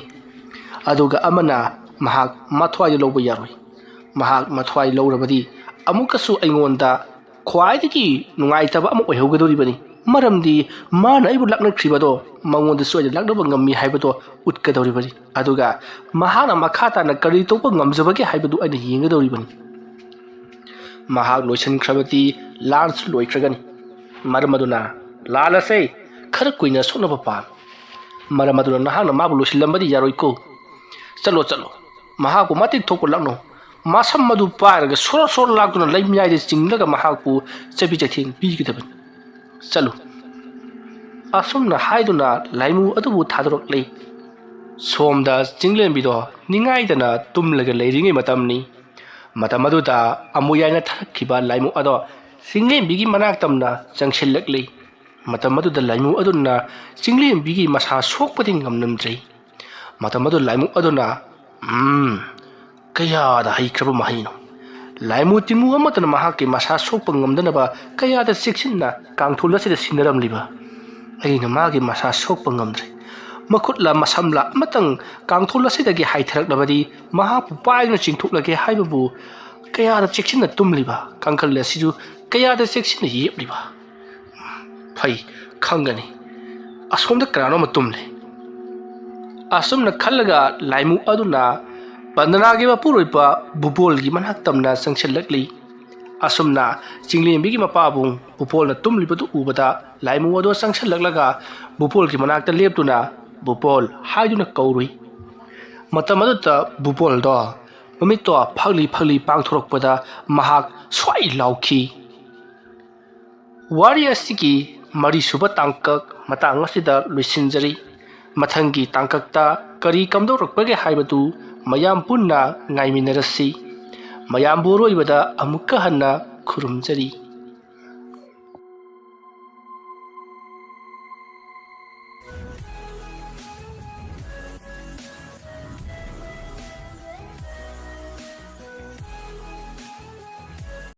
ꯑꯗꯨꯒ ꯑꯃꯅ ꯃꯍꯥꯛ ꯃꯊ꯭ꯋꯥꯏꯗ ꯂꯧꯕ ꯌꯥꯔꯣꯏ꯫ ꯃꯍꯥꯛ ꯃꯊ꯭ꯋꯥꯏ ꯂꯧꯔꯕꯗꯤ ꯑꯃꯨꯛꯀꯁꯨ ꯑꯩꯉꯣꯟꯗ ꯈ꯭ꯋꯥꯏꯗꯒꯤ ꯅꯨꯡꯉꯥꯏꯇꯕ ꯑꯃ ꯑꯣꯏꯍꯧꯒꯗꯧꯔꯤꯕꯅꯤ꯫ ꯃꯔꯝꯗꯤ ꯃꯥꯅ ꯑꯩꯕꯨ ꯂꯥꯛꯅꯈ꯭ꯔꯤꯕꯗꯣ ꯃꯉꯣꯟꯗꯁꯨ ꯑꯩꯅ ꯂꯥꯛꯅꯕ ꯉꯝꯃꯤ ꯍꯥꯏꯕꯗꯣ ꯎꯠꯀꯗꯧꯔꯤꯕꯅꯤ꯫ ꯑꯗꯨꯒ ꯃꯍꯥꯛꯅ ꯃꯈꯥ ꯇꯥꯅ ꯀꯔꯤ ꯇꯧꯕ ꯉꯝꯖꯕꯒꯦ ꯍꯥꯏꯕꯗꯨ ꯑꯩꯅ ꯌꯦꯡꯒꯗꯧꯔꯤꯕꯅꯤ꯫ ꯃꯍꯥꯛ ꯂꯣꯏꯁꯤꯟꯈ꯭ꯔꯕꯗꯤ ꯂꯥꯟꯁꯨ ꯂꯣꯏꯈ꯭ꯔꯒꯅꯤ꯫ ꯃꯔꯝ ꯑꯗꯨꯅ ꯂꯥꯟ ꯑꯁꯦ ꯈꯔ ꯀꯨꯏꯅ ꯁꯣꯛꯅꯕ ꯄꯥꯝꯃꯤ꯫ ꯃꯔꯝ ꯑꯗꯨꯅ ꯅꯍꯥꯛꯅ ꯃꯥꯕꯨ ꯂꯣꯏꯁꯤꯜꯂꯝꯕꯗꯤ ꯌꯥꯔꯣꯏꯀꯣ꯫ ꯆꯠꯂꯣ, ꯆꯠꯂꯣ꯫ ꯃꯍꯥꯛꯄꯨ ꯃꯇꯤꯛ ꯊꯣꯛꯄ ꯂꯥꯛꯅꯧ꯫ ꯃꯁꯝ ꯑꯗꯨ ꯄꯥꯏꯔꯒ ꯁꯣꯔꯣ ꯁꯣꯔꯣ ꯂꯥꯛꯇꯨꯅ ꯂꯩꯃꯥꯏꯗ ꯆꯤꯡꯂꯒ ꯃꯍꯥꯛꯄꯨ ꯆꯩꯕꯤ ꯆꯩꯊꯦꯡ ꯄꯤꯒꯗꯕꯅꯤ꯫ ꯆꯠꯂꯨ꯫ ꯑꯁꯨꯝꯅ ꯍꯥꯏꯗꯨꯅ ꯂꯥꯏꯃꯨ ꯑꯗꯨꯕꯨ ꯊꯥꯗꯣꯔꯛꯂꯦ꯫ ꯁꯣꯝꯗ ꯆꯤꯡꯂꯦꯝꯕꯤꯗꯣ ꯅꯤꯡꯉꯥꯏꯗꯅ ꯇꯨꯝꯂꯒ ꯂꯩꯔꯤꯉꯩ ꯃꯇꯝꯅꯤ꯫ ꯃꯇꯝ ꯑꯗꯨꯗ ꯑꯃꯨꯌꯥꯏꯅ ꯊꯥꯔꯛꯈꯤꯕ ꯂꯥꯏꯃꯨ ꯑꯗꯣ ꯆꯤꯡꯂꯦꯝꯕꯤꯒꯤ ꯃꯅꯥꯛ ꯇꯝꯅ ꯆꯪꯁꯤꯜꯂꯛꯂꯤ꯫ ꯃꯇꯝ ꯑꯗꯨꯗ ꯂꯥꯏꯃꯨ ꯑꯗꯨꯅ ꯆꯤꯡꯂꯦꯝꯕꯤꯒꯤ ꯃꯁꯥ ꯁꯣꯛꯄꯗꯤ ꯉꯝꯂꯝꯗ꯭ꯔꯦ꯫ ꯃꯇꯝ ꯑꯗꯨ ꯂꯥꯏꯃꯨ ꯑꯗꯨꯅ, "ꯎꯝ, ꯀꯌꯥꯗ ꯍꯩꯈ꯭ꯔꯕ ꯃꯍꯩꯅꯣ! ꯂꯥꯏꯃꯨ ꯇꯤꯃꯨ ꯑꯃꯠꯇꯅ ꯃꯍꯥꯛꯀꯤ ꯃꯁꯥ ꯁꯣꯛꯄ ꯉꯝꯗꯅꯕ ꯀꯌꯥꯗ ꯆꯦꯛꯁꯤꯟꯅ ꯀꯥꯡꯊꯣꯜ ꯑꯁꯤꯗ ꯁꯤꯟꯅꯔꯝꯂꯤꯕ꯫ ꯑꯩꯅ ꯃꯥꯒꯤ ꯃꯁꯥ ꯁꯣꯛꯄ ꯉꯝꯗ꯭ꯔꯦ꯫ ꯃꯈꯨꯠꯂ ꯃꯁꯝꯂ ꯑꯃꯇꯪ ꯀꯥꯡꯊꯣꯜ ꯑꯁꯤꯗꯒꯤ ꯍꯥꯏꯊꯔꯛꯂꯕꯗꯤ ꯃꯍꯥꯛꯄꯨ ꯄꯥꯏꯗꯨꯅ ꯆꯤꯡꯊꯣꯛꯂꯒꯦ ꯍꯥꯏꯕꯕꯨ ꯀꯌꯥꯗ ꯆꯦꯛꯁꯤꯟꯅ ꯇꯨꯝꯂꯤꯕ, ꯀꯥꯡꯈꯜ ꯑꯁꯤꯁꯨ ꯀꯌꯥꯗ ꯆꯦꯛꯁꯤꯟꯅ ꯌꯦꯞꯂꯤꯕ꯫ ꯐꯩ, ꯈꯪꯒꯅꯤ꯫ ꯑꯁꯣꯝꯗ ꯀꯅꯥꯅꯣ ꯑꯃ ꯇꯨꯝꯂꯦ꯫" ꯑꯁꯨꯝꯅ ꯈꯜꯂꯒ ꯂꯥꯏꯃꯨ ꯑꯗꯨꯅ ꯄꯟꯗꯅꯥꯒꯤ ꯃꯄꯨꯔꯣꯏꯕ ꯕꯨꯕꯣꯜꯒꯤ ꯃꯅꯥꯛ ꯇꯝꯅ ꯆꯪꯁꯤꯜꯂꯛꯂꯤ꯫ ꯑꯁꯨꯝꯅ ꯆꯤꯡꯂꯦꯝꯕꯤꯒꯤ ꯃꯄꯥꯕꯨꯡ ꯕꯨꯕꯣꯜꯅ ꯇꯨꯝꯂꯤꯕꯗꯨ ꯎꯕꯗ ꯂꯥꯏꯃꯨ ꯑꯗꯨ ꯆꯪꯁꯤꯜꯂꯛꯂꯒ ꯕꯨꯕꯣꯜꯒꯤ ꯃꯅꯥꯛꯇ ꯂꯦꯞꯇꯨꯅ "ꯕꯨꯕꯣꯜ" ꯍꯥꯏꯗꯨꯅ ꯀꯧꯔꯨꯏ꯫ ꯃꯇꯝ ꯑꯗꯨꯗ ꯕꯨꯕꯣꯜꯗꯣ ꯃꯃꯤꯠꯇꯣ ꯐꯛꯂꯤ ꯐꯛꯂꯤ ꯄꯥꯡꯊꯣꯔꯛꯄꯗ ꯃꯍꯥꯛ ꯁ꯭ꯋꯥꯏ ꯂꯥꯎꯈꯤ꯫ ꯋꯥꯔꯤ ꯑꯁꯤꯒꯤ ꯃꯔꯤꯁꯨꯕ ꯇꯥꯡꯀꯛ ꯃꯇꯥꯡ ꯑꯁꯤꯗ ꯂꯣꯏꯁꯤꯟꯖꯔꯤ꯫ ꯃꯊꯪꯒꯤ ꯇꯥꯡꯀꯛꯇ ꯀꯔꯤ ꯀꯝꯗꯧꯔꯛꯄꯒꯦ ꯍꯥꯏꯕꯗꯨ ꯃꯌꯥꯝ ꯄꯨꯟꯅ ꯉꯥꯏꯃꯤꯟꯅꯔꯁꯤ꯫ ꯃꯌꯥꯝꯕꯨ ꯑꯔꯣꯏꯕꯗ ꯑꯃꯨꯛꯀ ꯍꯟꯅ ꯈꯨꯔꯨꯝꯖꯔꯤ꯫